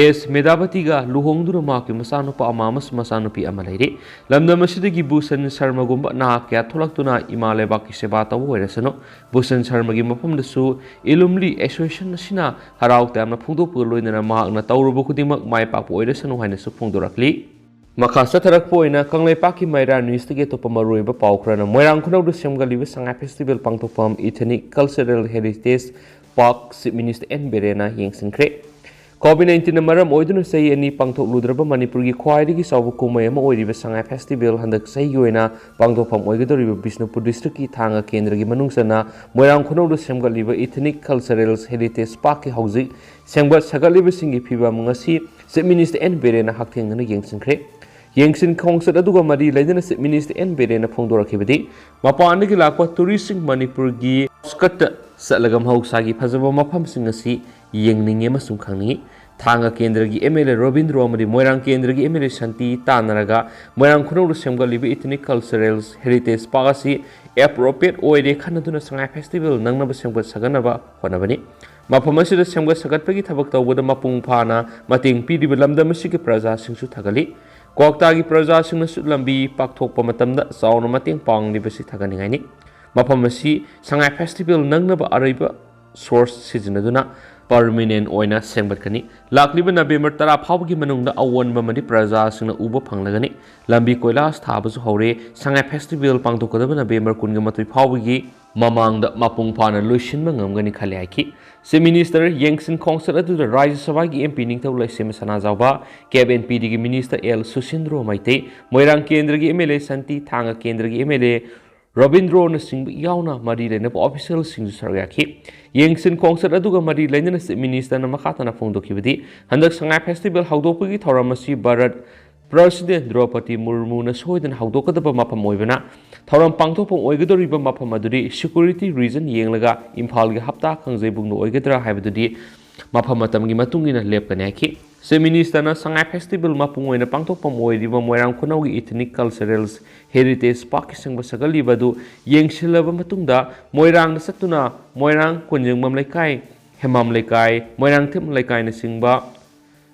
ꯑꯦꯁ ꯃꯦꯙꯥꯕꯇꯤꯒ ꯂꯨꯍꯣꯡꯗꯨꯅ ꯃꯍꯥꯛꯀꯤ ꯃꯆꯥꯅꯨꯄꯥ ꯑꯃ ꯑꯃꯁꯨꯡ ꯃꯆꯥꯅꯨꯄꯤ ꯑꯃ ꯂꯩꯔꯤ꯫ ꯂꯝꯗꯝ ꯑꯁꯤꯗꯒꯤ ꯚꯨꯁꯟ ꯁꯔꯃꯒꯨꯝꯕ ꯅꯍꯥ ꯀꯌꯥ ꯊꯣꯛꯂꯛꯇꯨꯅ ꯏꯃꯥ ꯂꯩꯕꯥꯛꯀꯤ ꯁꯦꯕꯥ ꯇꯧꯕ ꯑꯣꯏꯔꯁꯅꯨ꯫ ꯚꯨꯁꯟ ꯁꯔꯃꯒꯤ ꯃꯐꯝꯗꯁꯨ ꯏꯂꯨꯝꯂꯤ ꯑꯦꯁꯣꯁꯤꯌꯦꯁꯟ ꯑꯁꯤꯅ ꯍꯔꯥꯎ ꯇꯌꯥꯝꯅ ꯐꯣꯡꯗꯣꯛꯄꯒ ꯂꯣꯏꯅꯅ ꯃꯍꯥꯛꯅ ꯇꯧꯔꯨꯕ ꯈꯨꯗꯤꯡꯃꯛ ꯃꯥꯏ ꯄꯥꯛꯄ ꯑꯣꯏꯔꯁꯅꯨ ꯍꯥꯏꯅꯁꯨ ꯐꯣꯡꯗꯣꯔꯛꯂꯤ꯫ ꯃꯈꯥ ꯆꯠꯊꯔꯛꯄ ꯑꯣꯏꯅ ꯀꯪꯂꯩꯄꯥꯛꯀꯤ ꯃꯩꯔꯥ ꯅ꯭ꯌꯨꯁꯇꯒꯤ ꯑꯇꯣꯞꯄ ꯃꯔꯨꯑꯣꯏꯕ ꯄꯥꯎ ꯈꯔꯅ ꯃꯣꯏꯔꯥꯡ ꯈꯨꯅꯧꯗ ꯁꯦꯝꯒꯠꯂꯤꯕ ꯁꯉꯥꯏ ꯐꯦꯁꯇꯤꯚꯦꯜ ꯄꯥꯡꯊꯣꯛꯐꯝ Ethnic Cultural Heritage Park Chief Minister N ꯕꯤꯔꯦꯟꯅ ꯌꯦꯡꯁꯤꯟꯈ꯭ꯔꯦ꯫ ꯀꯣꯚꯤꯗ ꯅꯥꯏꯟꯇꯤꯟꯅ ꯃꯔꯝ ꯑꯣꯏꯗꯨꯅ ꯆꯍꯤ ꯑꯅꯤ ꯄꯥꯡꯊꯣꯛꯂꯨꯗ꯭ꯔꯕ ꯃꯅꯤꯄꯨꯔꯒꯤ ꯈ꯭ꯋꯥꯏꯗꯒꯤ ꯆꯥꯎꯕ ꯀꯨꯝꯍꯩ ꯑꯃ ꯑꯣꯏꯔꯤꯕ ꯁꯉꯥꯏ ꯐꯦꯁꯇꯤꯚꯦꯜ ꯍꯟꯗꯛ ꯆꯍꯤꯒꯤ ꯑꯣꯏꯅ ꯄꯥꯡꯊꯣꯛꯐꯝ ꯑꯣꯏꯒꯗꯧꯔꯤꯕ ꯕꯤꯁꯅꯨꯄꯨꯔ ꯗꯤꯁꯇ꯭ꯔꯤꯛꯀꯤ ꯊꯥꯡꯒ ꯀꯦꯟꯗ꯭ꯔꯒꯤ ꯃꯅꯨꯡ ꯆꯟꯅ ꯃꯣꯏꯔꯥꯡ ꯈꯨꯅꯧꯗ ꯁꯦꯝꯒꯠꯂꯤꯕ Ethnic Cultural Heritage Parkꯀꯤ ꯍꯧꯖꯤꯛ ꯁꯦꯝꯒꯠ ꯁꯥꯒꯠꯂꯤꯕꯁꯤꯡꯒꯤ ꯐꯤꯕꯝ ꯉꯁꯤ Chief Minister ꯑꯦꯟ ꯕꯤꯔꯦꯟꯅ ꯍꯛꯊꯦꯡꯅꯅ ꯌꯦꯡꯁꯤꯟꯈ꯭ꯔꯦ꯫ ꯌꯦꯡꯁꯤꯟ ꯈꯣꯡꯆꯠ ꯑꯗꯨꯒ ꯃꯔꯤ ꯂꯩꯅꯅ Chief Minister ꯑꯦꯟ ꯕꯤꯔꯦꯟꯅ ꯐꯣꯡꯗꯣꯔꯛꯈꯤꯕꯗꯤ, ꯃꯄꯥꯟꯗꯒꯤ ꯂꯥꯛꯄ ꯇꯨꯔꯤꯁꯁꯤꯡ ꯃꯅꯤꯄꯨꯔꯒꯤ outskirtꯇ ꯆꯠꯂꯒ ꯃꯍꯧꯁꯥꯒꯤ ꯐꯖꯕ ꯃꯐꯝꯁꯤꯡ ꯑꯁꯤ ꯌꯦꯡꯅꯤꯡꯉꯤ ꯑꯃꯁꯨꯡ ꯈꯪꯅꯤꯡꯉꯤ꯫ ꯊꯥꯡꯒ ꯀꯦꯟꯗ꯭ꯔꯒꯤ ꯑꯦꯝ ꯑꯦꯜ ꯑꯦ ꯔꯣꯕꯤꯟꯗ꯭ꯔꯣ ꯑꯃꯗꯤ ꯃꯣꯏꯔꯥꯡ ꯀꯦꯟꯗ꯭ꯔꯒꯤ ꯑꯦꯝ ꯑꯦꯜ ꯑꯦ ꯁꯥꯟꯇꯤ ꯇꯥꯟꯅꯔꯒ ꯃꯣꯏꯔꯥꯡ ꯈꯨꯅꯧꯗ ꯁꯦꯝꯒꯠꯂꯤꯕ Ethnic Cultural Heritage Park ꯑꯁꯤ appropriate ꯑꯣꯏꯔꯦ ꯈꯟꯅꯗꯨꯅ ꯁꯉꯥꯏ ꯐꯦꯁꯇꯤꯚꯦꯜ ꯅꯪꯅꯕ ꯁꯦꯝꯒꯠ ꯁꯥꯒꯠꯅꯕ ꯍꯣꯠꯅꯕꯅꯤ꯫ ꯃꯐꯝ ꯑꯁꯤꯗ ꯁꯦꯝꯒꯠ ꯁꯥꯒꯠꯄꯒꯤ ꯊꯕꯛ ꯇꯧꯕꯗ ꯃꯄꯨꯡ ꯐꯥꯅ ꯃꯇꯦꯡ ꯄꯤꯔꯤꯕ ꯂꯝꯗꯝ ꯑꯁꯤꯒꯤ ꯄ꯭ꯔꯖꯥꯁꯤꯡꯁꯨ ꯊꯥꯒꯠꯂꯤ꯫ ꯀ꯭ꯋꯥꯛꯇꯥꯒꯤ ꯄ꯭ꯔꯖꯥꯁꯤꯡꯅꯁꯨ ꯂꯝꯕꯤ ꯄꯥꯛꯊꯣꯛꯄ ꯃꯇꯝꯗ ꯆꯥꯎꯅ ꯃꯇꯦꯡ ꯄꯥꯡꯂꯤꯕꯁꯤ ꯊꯥꯒꯠꯅꯤꯡꯉꯥꯏꯅꯤ꯫ ꯃꯐꯝ ꯑꯁꯤ ꯁꯉꯥꯏ ꯐꯦꯁꯇꯤꯚꯦꯜ ꯅꯪꯅꯕ ꯑꯔꯩꯕ ꯁꯣꯔꯁ ꯁꯤꯖꯤꯟꯅꯗꯨꯅ ꯄꯔꯃꯤꯅꯦꯟ ꯑꯣꯏꯅ ꯁꯦꯝꯒꯠꯀꯅꯤ꯫ ꯂꯥꯛꯂꯤꯕ ꯅꯕꯦꯝꯕꯔ ꯇꯔꯥ ꯐꯥꯎꯕꯒꯤ ꯃꯅꯨꯡꯗ ꯑꯑꯣꯟꯕ ꯑꯃꯗꯤ ꯄ꯭ꯔꯖꯥꯁꯤꯡꯅ ꯎꯕ ꯐꯪꯂꯒꯅꯤ꯫ ꯂꯝꯕꯤ ꯀꯣꯏꯂꯥꯁ ꯊꯥꯕꯁꯨ ꯍꯧꯔꯦ꯫ ꯁꯉꯥꯏ ꯐꯦꯁꯇꯤꯚꯦꯜ ꯄꯥꯡꯊꯣꯛꯀꯗꯕ ꯅꯕꯦꯝꯕꯔ ꯀꯨꯟꯒ ꯃꯥꯊꯣꯏ ꯐꯥꯎꯕꯒꯤ ꯃꯃꯥꯡꯗ ꯃꯄꯨꯡ ꯐꯥꯅ ꯂꯣꯏꯁꯤꯟꯕ ꯉꯝꯒꯅꯤ ꯈꯜꯂꯤ ꯍꯥꯏꯈꯤ꯫ Chief Minister ꯌꯦꯡꯁꯤꯟ ꯈꯣꯡꯆꯠ ꯑꯗꯨꯗ ꯔꯥꯖ꯭ꯌ ꯁꯚꯥꯒꯤ ꯑꯦꯝ ꯄꯤ ꯅꯤꯡꯊꯧ ꯂꯩꯁꯦꯝꯕ ꯁꯅꯥꯖꯥꯎꯕ, ꯀꯦꯞ ꯑꯦꯟ ꯄꯤ ꯗꯤꯒꯤ Minister ꯑꯦꯜ ꯁꯨꯁꯤꯟꯗ꯭ꯔꯣ ꯃꯩꯇꯩ, ꯃꯣꯏꯔꯥꯡ ꯀꯦꯟꯗ꯭ꯔꯒꯤ ꯑꯦꯝ ꯑꯦꯜ ꯑꯦ ꯁꯥꯟꯇꯤ, ꯊꯥꯡꯒ ꯀꯦꯟꯗ꯭ꯔꯒꯤ ꯑꯦꯝ ꯑꯦꯜ ꯑꯦ ꯔꯕꯤꯟꯗ꯭ꯔꯣꯅꯆꯤꯡꯕ ꯌꯥꯎꯅ ꯃꯔꯤ ꯂꯩꯅꯕ ꯑꯣꯐꯤꯁꯤꯌꯦꯜꯁꯤꯡꯁꯨ ꯁꯔꯨꯛ ꯌꯥꯈꯤ꯫ ꯌꯦꯡꯁꯤꯟ ꯈꯣꯡꯆꯠ ꯑꯗꯨꯒ ꯃꯔꯤ ꯂꯩꯅꯅ ꯆꯤꯐ ꯃꯤꯅꯤꯁꯇꯔꯅ ꯃꯈꯥ ꯇꯥꯅ ꯐꯣꯡꯗꯣꯛꯈꯤꯕꯗꯤ, ꯍꯟꯗꯛ ꯁꯉꯥꯏ ꯐꯦꯁꯇꯤꯚꯦꯜ ꯍꯧꯗꯣꯛꯄꯒꯤ ꯊꯧꯔꯝ ꯑꯁꯤ ꯚꯥꯔꯠ ꯄ꯭ꯔꯁꯤꯗꯦꯟ ꯗ꯭ꯔꯧꯄꯗꯤ ꯃꯨꯔꯃꯨꯅ ꯁꯣꯏꯗꯅ ꯍꯧꯗꯣꯛꯀꯗꯕ ꯃꯐꯝ ꯑꯣꯏꯕꯅ, ꯊꯧꯔꯝ ꯄꯥꯡꯊꯣꯛꯐꯝ ꯑꯣꯏꯒꯗꯧꯔꯤꯕ ꯃꯐꯝ ꯑꯗꯨꯗꯤ ꯁꯦꯀ꯭ꯌꯨꯔꯤꯇꯤ ꯔꯤꯖꯟ ꯌꯦꯡꯂꯒ ꯏꯝꯐꯥꯜꯒꯤ ꯍꯞꯇꯥ ꯀꯥꯡꯖꯩꯕꯨꯡꯗ ꯑꯣꯏꯒꯗ꯭ꯔꯥ ꯍꯥꯏꯕꯗꯨꯗꯤ ꯃꯐꯝ ꯃꯇꯝꯒꯤ ꯃꯇꯨꯡ ꯏꯟꯅ ꯂꯦꯞꯀꯅꯤ ꯍꯥꯏꯈꯤ꯫ ꯆꯤꯐ ꯃꯤꯅꯤꯁꯇꯔꯅ ꯁꯉꯥꯏ ꯐꯦꯁꯇꯤꯚꯦꯜ ꯃꯄꯨꯡ ꯑꯣꯏꯅ ꯄꯥꯡꯊꯣꯛꯐꯝ ꯑꯣꯏꯔꯤꯕ ꯃꯣꯏꯔꯥꯡ ꯈꯨꯅꯧꯒꯤ ꯏꯊꯅꯤꯛ ꯀꯜꯆꯔꯦꯜ ꯍꯦꯔꯤꯇꯦꯖ ꯄꯥꯔꯛꯀꯤ ꯁꯦꯝꯒꯠ ꯁꯥꯒꯠꯂꯤꯕ ꯑꯗꯨ ꯌꯦꯡꯁꯤꯜꯂꯕ ꯃꯇꯨꯡꯗ, ꯃꯣꯏꯔꯥꯡꯗ ꯆꯠꯇꯨꯅ ꯃꯣꯏꯔꯥꯡ ꯀꯣꯟꯖꯦꯡꯕꯝ ꯂꯩꯀꯥꯏ, ꯍꯦꯃꯥꯝ ꯂꯩꯀꯥꯏ, ꯃꯣꯏꯔꯥꯡꯊꯦꯝ ꯂꯩꯀꯥꯏꯅꯆꯤꯡꯕ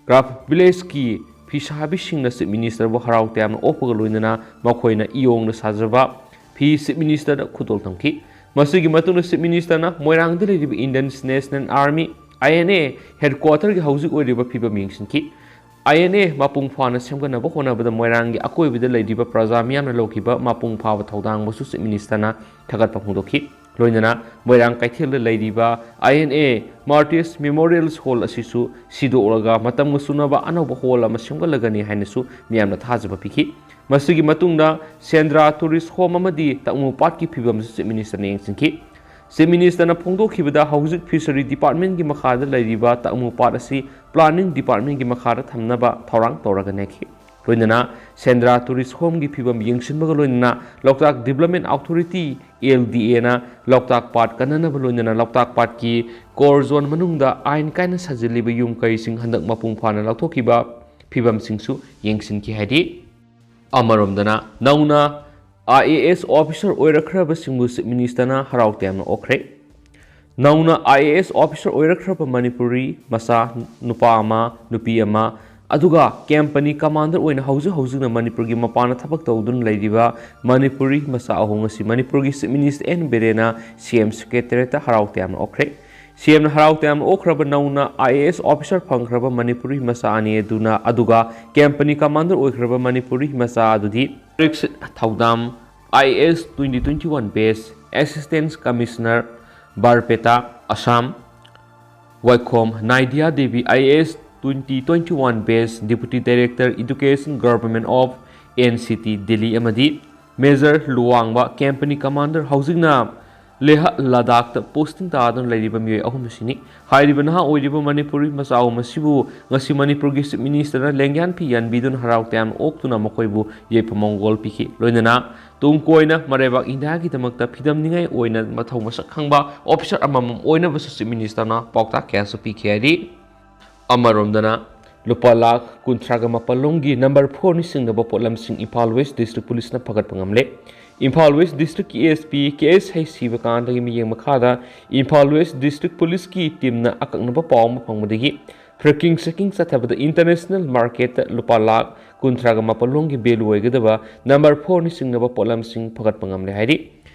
ꯀ꯭ꯔꯥꯐ ꯚꯤꯂꯦꯖꯀꯤ ꯐꯤꯁꯥꯕꯤꯁꯤꯡꯅ ꯆꯤꯐ ꯃꯤꯅꯤꯁꯇꯔꯕꯨ ꯍꯔꯥꯎ ꯇꯌꯥꯝꯅ ꯑꯣꯛꯄꯒ ꯂꯣꯏꯅꯅ ꯃꯈꯣꯏꯅ ꯏꯌꯣꯡꯅ ꯁꯥꯖꯕ ꯐꯤ ꯆꯤꯐ ꯃꯤꯅꯤꯁꯇꯔꯗ ꯈꯨꯗꯣꯜ ꯇꯝꯈꯤ꯫ ꯃꯁꯤꯒꯤ ꯃꯇꯨꯡꯗ ꯆꯤꯐ ꯃꯤꯅꯤꯁꯇꯔꯅ ꯃꯣꯏꯔꯥꯡꯗ ꯂꯩꯔꯤꯕ Indian national army, I N A, ꯍꯦꯗꯀ꯭ꯋꯥꯇꯔꯒꯤ ꯍꯧꯖꯤꯛ ꯑꯣꯏꯔꯤꯕ ꯐꯤꯕꯝ ꯌꯦꯡꯁꯤꯟꯈꯤ꯫ ꯑꯥꯏ ꯑꯦꯟ ꯑꯦ ꯃꯄꯨꯡ ꯐꯥꯅ ꯁꯦꯝꯒꯠꯅꯕ ꯍꯣꯠꯅꯕꯗ ꯃꯣꯏꯔꯥꯡꯒꯤ ꯑꯀꯣꯏꯕꯗ ꯂꯩꯔꯤꯕ ꯄ꯭ꯔꯖꯥ ꯃꯤꯌꯥꯝꯅ ꯂꯧꯈꯤꯕ ꯃꯄꯨꯡ ꯐꯥꯕ ꯊꯧꯗꯥꯡꯕꯨꯁꯨ ꯆꯤꯐ ꯃꯤꯅꯤꯁꯇꯔꯅ ꯊꯥꯒꯠꯄ ꯐꯣꯡꯗꯣꯛꯈꯤ꯫ ꯂꯣꯏꯅꯅ ꯃꯣꯏꯔꯥꯡ ꯀꯩꯊꯦꯜꯗ ꯂꯩꯔꯤꯕ ꯑꯥꯏ ꯑꯦꯟ ꯑꯦ ꯃꯥꯔꯇꯤꯔꯁ ꯃꯦꯃꯣꯔꯤꯌꯦꯜ ꯍꯣꯜ ꯑꯁꯤꯁꯨ ꯁꯤꯗꯣꯛꯂꯒ ꯃꯇꯝꯒ ꯆꯨꯅꯕ ꯑꯅꯧꯕ ꯍꯣꯜ ꯑꯃ ꯁꯦꯝꯒꯠꯂꯒꯅꯤ ꯍꯥꯏꯅꯁꯨ ꯃꯤꯌꯥꯝꯅ ꯊꯥꯖꯕ ꯄꯤꯈꯤ꯫ ꯃꯁꯤꯒꯤ ꯃꯇꯨꯡꯗ ꯁꯦꯟꯗ꯭ꯔꯥ ꯇꯨꯔꯤꯁ ꯍꯣꯝ ꯑꯃꯗꯤ ꯇꯛꯃꯨ ꯄꯥꯠꯀꯤ ꯐꯤꯕꯝꯁꯨ ꯆꯤꯐ ꯃꯤꯅꯤꯁꯇꯔꯅ ꯌꯦꯡꯁꯤꯟꯈꯤ꯫ ꯆꯤꯐ ꯃꯤꯅꯤꯁꯇꯔꯅ ꯐꯣꯡꯗꯣꯛꯈꯤꯕꯗ, ꯍꯧꯖꯤꯛ ꯐꯤꯁꯔꯤ ꯗꯤꯄꯥꯔꯠꯃꯦꯟꯒꯤ ꯃꯈꯥꯗ ꯂꯩꯔꯤꯕ ꯇꯛꯃꯨ ꯄꯥꯠ ꯑꯁꯤ ꯄ꯭ꯂꯥꯅꯤꯡ ꯗꯤꯄꯥꯔꯠꯃꯦꯟꯒꯤ ꯃꯈꯥꯗ ꯊꯝꯅꯕ ꯊꯧꯔꯥꯡ ꯇꯧꯔꯒꯅꯤ ꯍꯥꯏꯈꯤ꯫ ꯂꯣꯏꯅꯅ ꯁꯦꯟꯗ꯭ꯔꯥ ꯇꯨꯔꯤꯁ ꯍꯣꯝꯒꯤ ꯐꯤꯕꯝ ꯌꯦꯡꯁꯤꯟꯕꯒ ꯂꯣꯏꯅꯅ ꯂꯣꯛꯇꯥꯛ ꯗꯤꯕ꯭ꯂꯞꯃꯦꯟ ꯑꯣꯊꯣꯔꯤꯇꯤ, ꯑꯦꯜ ꯗꯤ ꯑꯦꯅ ꯂꯣꯛꯇꯥꯛ ꯄꯥꯠ ꯀꯟꯅꯅꯕ ꯂꯣꯏꯅꯅ ꯂꯣꯛꯇꯥꯛ ꯄꯥꯠꯀꯤ ꯀꯣꯔ ꯖꯣꯟ ꯃꯅꯨꯡꯗ ꯑꯥꯏꯟ ꯀꯥꯏꯅ ꯁꯥꯖꯤꯜꯂꯤꯕ ꯌꯨꯝ ꯀꯩꯁꯤꯡ ꯍꯟꯗꯛ ꯃꯄꯨꯡ ꯐꯥꯅ ꯂꯧꯊꯣꯛꯈꯤꯕ ꯐꯤꯕꯝꯁꯤꯡꯁꯨ ꯌꯦꯡꯁꯤꯟꯈꯤ ꯍꯥꯏꯔꯤ꯫ ꯑꯃꯔꯣꯝꯗꯅ ꯅꯧꯅ I A S officer ꯑꯣꯏꯔꯛꯈ꯭ꯔꯕꯁꯤꯡꯕꯨ chief ꯃꯤꯅꯤꯁꯇꯔꯅ ꯍꯔꯥꯎ ꯇꯌꯥꯝꯅ ꯑꯣꯛꯈ꯭ꯔꯦ꯫ ꯅꯧꯅ I A S officer ꯑꯣꯏꯔꯛꯈ꯭ꯔꯕ Manipuri ꯃꯆꯥ ꯅꯨꯄꯥ ꯑꯃ, ꯅꯨꯄꯤ ꯑꯃ, ꯑꯗꯨꯒ ꯀꯦꯝꯄꯅꯤ ꯀꯃꯥꯟꯗꯔ ꯑꯣꯏꯅ ꯍꯧꯖꯤꯛ ꯍꯧꯖꯤꯛꯅ ꯃꯅꯤꯄꯨꯔꯒꯤ ꯃꯄꯥꯟꯗ ꯊꯕꯛ ꯇꯧꯗꯨꯅ ꯂꯩꯔꯤꯕ ꯃꯅꯤꯄꯨꯔꯤ ꯃꯆꯥ ꯑꯍꯨꯝ ꯑꯁꯤ ꯃꯅꯤꯄꯨꯔꯒꯤ ꯆꯤꯐ ꯃꯤꯅꯤꯁꯇꯔ ꯑꯦꯟ ꯕꯤꯔꯦꯟꯅ ꯁꯤ ꯑꯦꯝ ꯁꯦꯀ꯭ꯔꯦꯇꯔꯤꯌꯦꯠꯇ ꯍꯔꯥꯎ ꯇꯌꯥꯝꯅ ꯑꯣꯛꯈ꯭ꯔꯦ꯫ ꯁꯤ ꯑꯦꯝꯅ ꯍꯔꯥꯎ ꯇꯌꯥꯝꯅ ꯑꯣꯛꯈ꯭ꯔꯕ ꯅꯧꯅ I A S officer ꯐꯪꯈ꯭ꯔꯕ Manipuri ꯃꯆꯥ ꯑꯅꯤ ꯑꯗꯨꯅ, ꯑꯗꯨꯒ ꯀꯦꯝꯄꯅꯤ ꯀꯃꯥꯟꯗꯔ ꯑꯣꯏꯈ꯭ꯔꯕ ꯃꯅꯤꯄꯨꯔꯤ ꯃꯆꯥ ꯑꯗꯨꯗꯤ ꯄ꯭ꯔꯤꯛꯁꯤꯠ ꯊꯧꯗꯥꯝ, I A S twenty twenty-one batch, Assistant Commissioner, ꯕꯥꯔꯄꯦꯇꯥ, Assam, ꯋꯥꯏꯈꯣꯝ ꯅꯥꯏꯗꯤꯌꯥ Devi, I A S twenty twenty-one batch, Deputy Director, Education, Government of N C T, Delhi, ꯑꯃꯗꯤ ꯃꯦꯖꯔ ꯂꯨꯋꯥꯡꯕ, ꯀꯦꯝꯄꯅꯤ ꯀꯃꯥꯟꯗꯔ, ꯍꯧꯖꯤꯛꯅ ꯂꯦꯍ ꯂꯗꯥꯈꯇ ꯄꯣꯁꯇꯤꯡ ꯇꯥꯗꯨꯅ ꯂꯩꯔꯤꯕ ꯃꯤꯑꯣꯏ ꯑꯍꯨꯝ ꯑꯁꯤꯅꯤ꯫ ꯍꯥꯏꯔꯤꯕ ꯅꯍꯥ ꯑꯣꯏꯔꯤꯕ ꯃꯅꯤꯄꯨꯔꯤ ꯃꯆꯥ ꯑꯍꯨꯝ ꯑꯁꯤꯕꯨ ꯉꯁꯤ ꯃꯅꯤꯄꯨꯔꯒꯤ ꯆꯤꯐ ꯃꯤꯅꯤꯁꯇꯔꯅ ꯂꯦꯡꯌꯥꯟ ꯐꯤ ꯌꯥꯟꯕꯤꯗꯨꯅ ꯍꯔꯥꯎ ꯇꯌꯥꯝꯅ ꯑꯣꯛꯇꯨꯅ ꯃꯈꯣꯏꯕꯨ ꯌꯥꯏꯐ ꯃꯪꯒꯣꯜ ꯄꯤꯈꯤ꯫ ꯂꯣꯏꯅꯅ ꯇꯨꯡ ꯀꯣꯏꯅ ꯃꯔꯩꯕꯥꯛ ꯏꯟꯗꯤꯌꯥꯒꯤꯗꯃꯛꯇ ꯐꯤꯗꯝꯅꯤꯡꯉꯥꯏ ꯑꯣꯏꯅ ꯃꯊꯧ ꯃꯁꯛ ꯈꯪꯕ ꯑꯣꯐꯤꯁꯥꯔ ꯑꯃꯃꯝ ꯑꯣꯏꯅꯕꯁꯨ ꯆꯤꯐ ꯃꯤꯅꯤꯁꯇꯔꯅ ꯄꯥꯎꯇꯥꯛ ꯀꯌꯥꯁꯨ ꯄꯤꯈꯤ ꯍꯥꯏꯔꯤ꯫ ꯑꯃꯔꯣꯝꯗꯅ, ꯂꯨꯄꯥ ꯂꯥꯈ ꯀꯨꯟꯊ꯭ꯔꯥꯒ ꯃꯥꯄꯜ ꯂꯣꯝꯒꯤ ꯅꯝꯕꯔ ꯐꯣꯔꯅ ꯆꯤꯡꯅꯕ ꯄꯣꯠꯂꯝꯁꯤꯡ ꯏꯝꯐꯥꯜ ꯋꯦꯁ ꯗꯤꯁꯇ꯭ꯔꯤꯛ ꯄꯨꯂꯤꯁꯅ ꯐꯒꯠꯄ ꯉꯝꯂꯦ꯫ ꯏꯝꯐꯥꯜ ꯋꯦꯁ ꯗꯤꯁꯇ꯭ꯔꯤꯛꯀꯤ ꯑꯦꯁ ꯄꯤ ꯀꯦ ꯑꯦꯁ ꯍꯩꯁꯤꯕꯀꯥꯟꯇꯒꯤ ꯃꯤꯠꯌꯦꯡ ꯃꯈꯥꯗ ꯏꯝꯐꯥꯜ ꯋꯦꯁ ꯗꯤꯁꯇ꯭ꯔꯤꯛ ꯄꯨꯂꯤꯁꯀꯤ ꯇꯤꯝꯅ ꯑꯀꯛꯅꯕ ꯄꯥꯎ ꯑꯃ ꯐꯪꯕꯗꯒꯤ ꯐ꯭ꯔꯦꯀꯤꯡ ꯆꯦꯀꯤꯡ ꯆꯠꯊꯕꯗ ꯏꯟꯇꯔꯅꯦꯁꯅꯦꯜ ꯃꯥꯔꯀꯦꯠꯇ ꯂꯨꯄꯥ ꯂꯥꯈ ꯀꯨꯟꯊ꯭ꯔꯥꯒ ꯃꯥꯄꯜ ꯂꯣꯝꯒꯤ ꯚꯦꯂꯨ ꯑꯣꯏꯒꯗꯕ ꯅꯝꯕꯔ ꯐꯣꯔꯅ ꯆꯤꯡꯅꯕ ꯄꯣꯠꯂꯝꯁꯤꯡ ꯐꯒꯠꯄ ꯉꯝꯂꯦ ꯍꯥꯏꯔꯤ꯫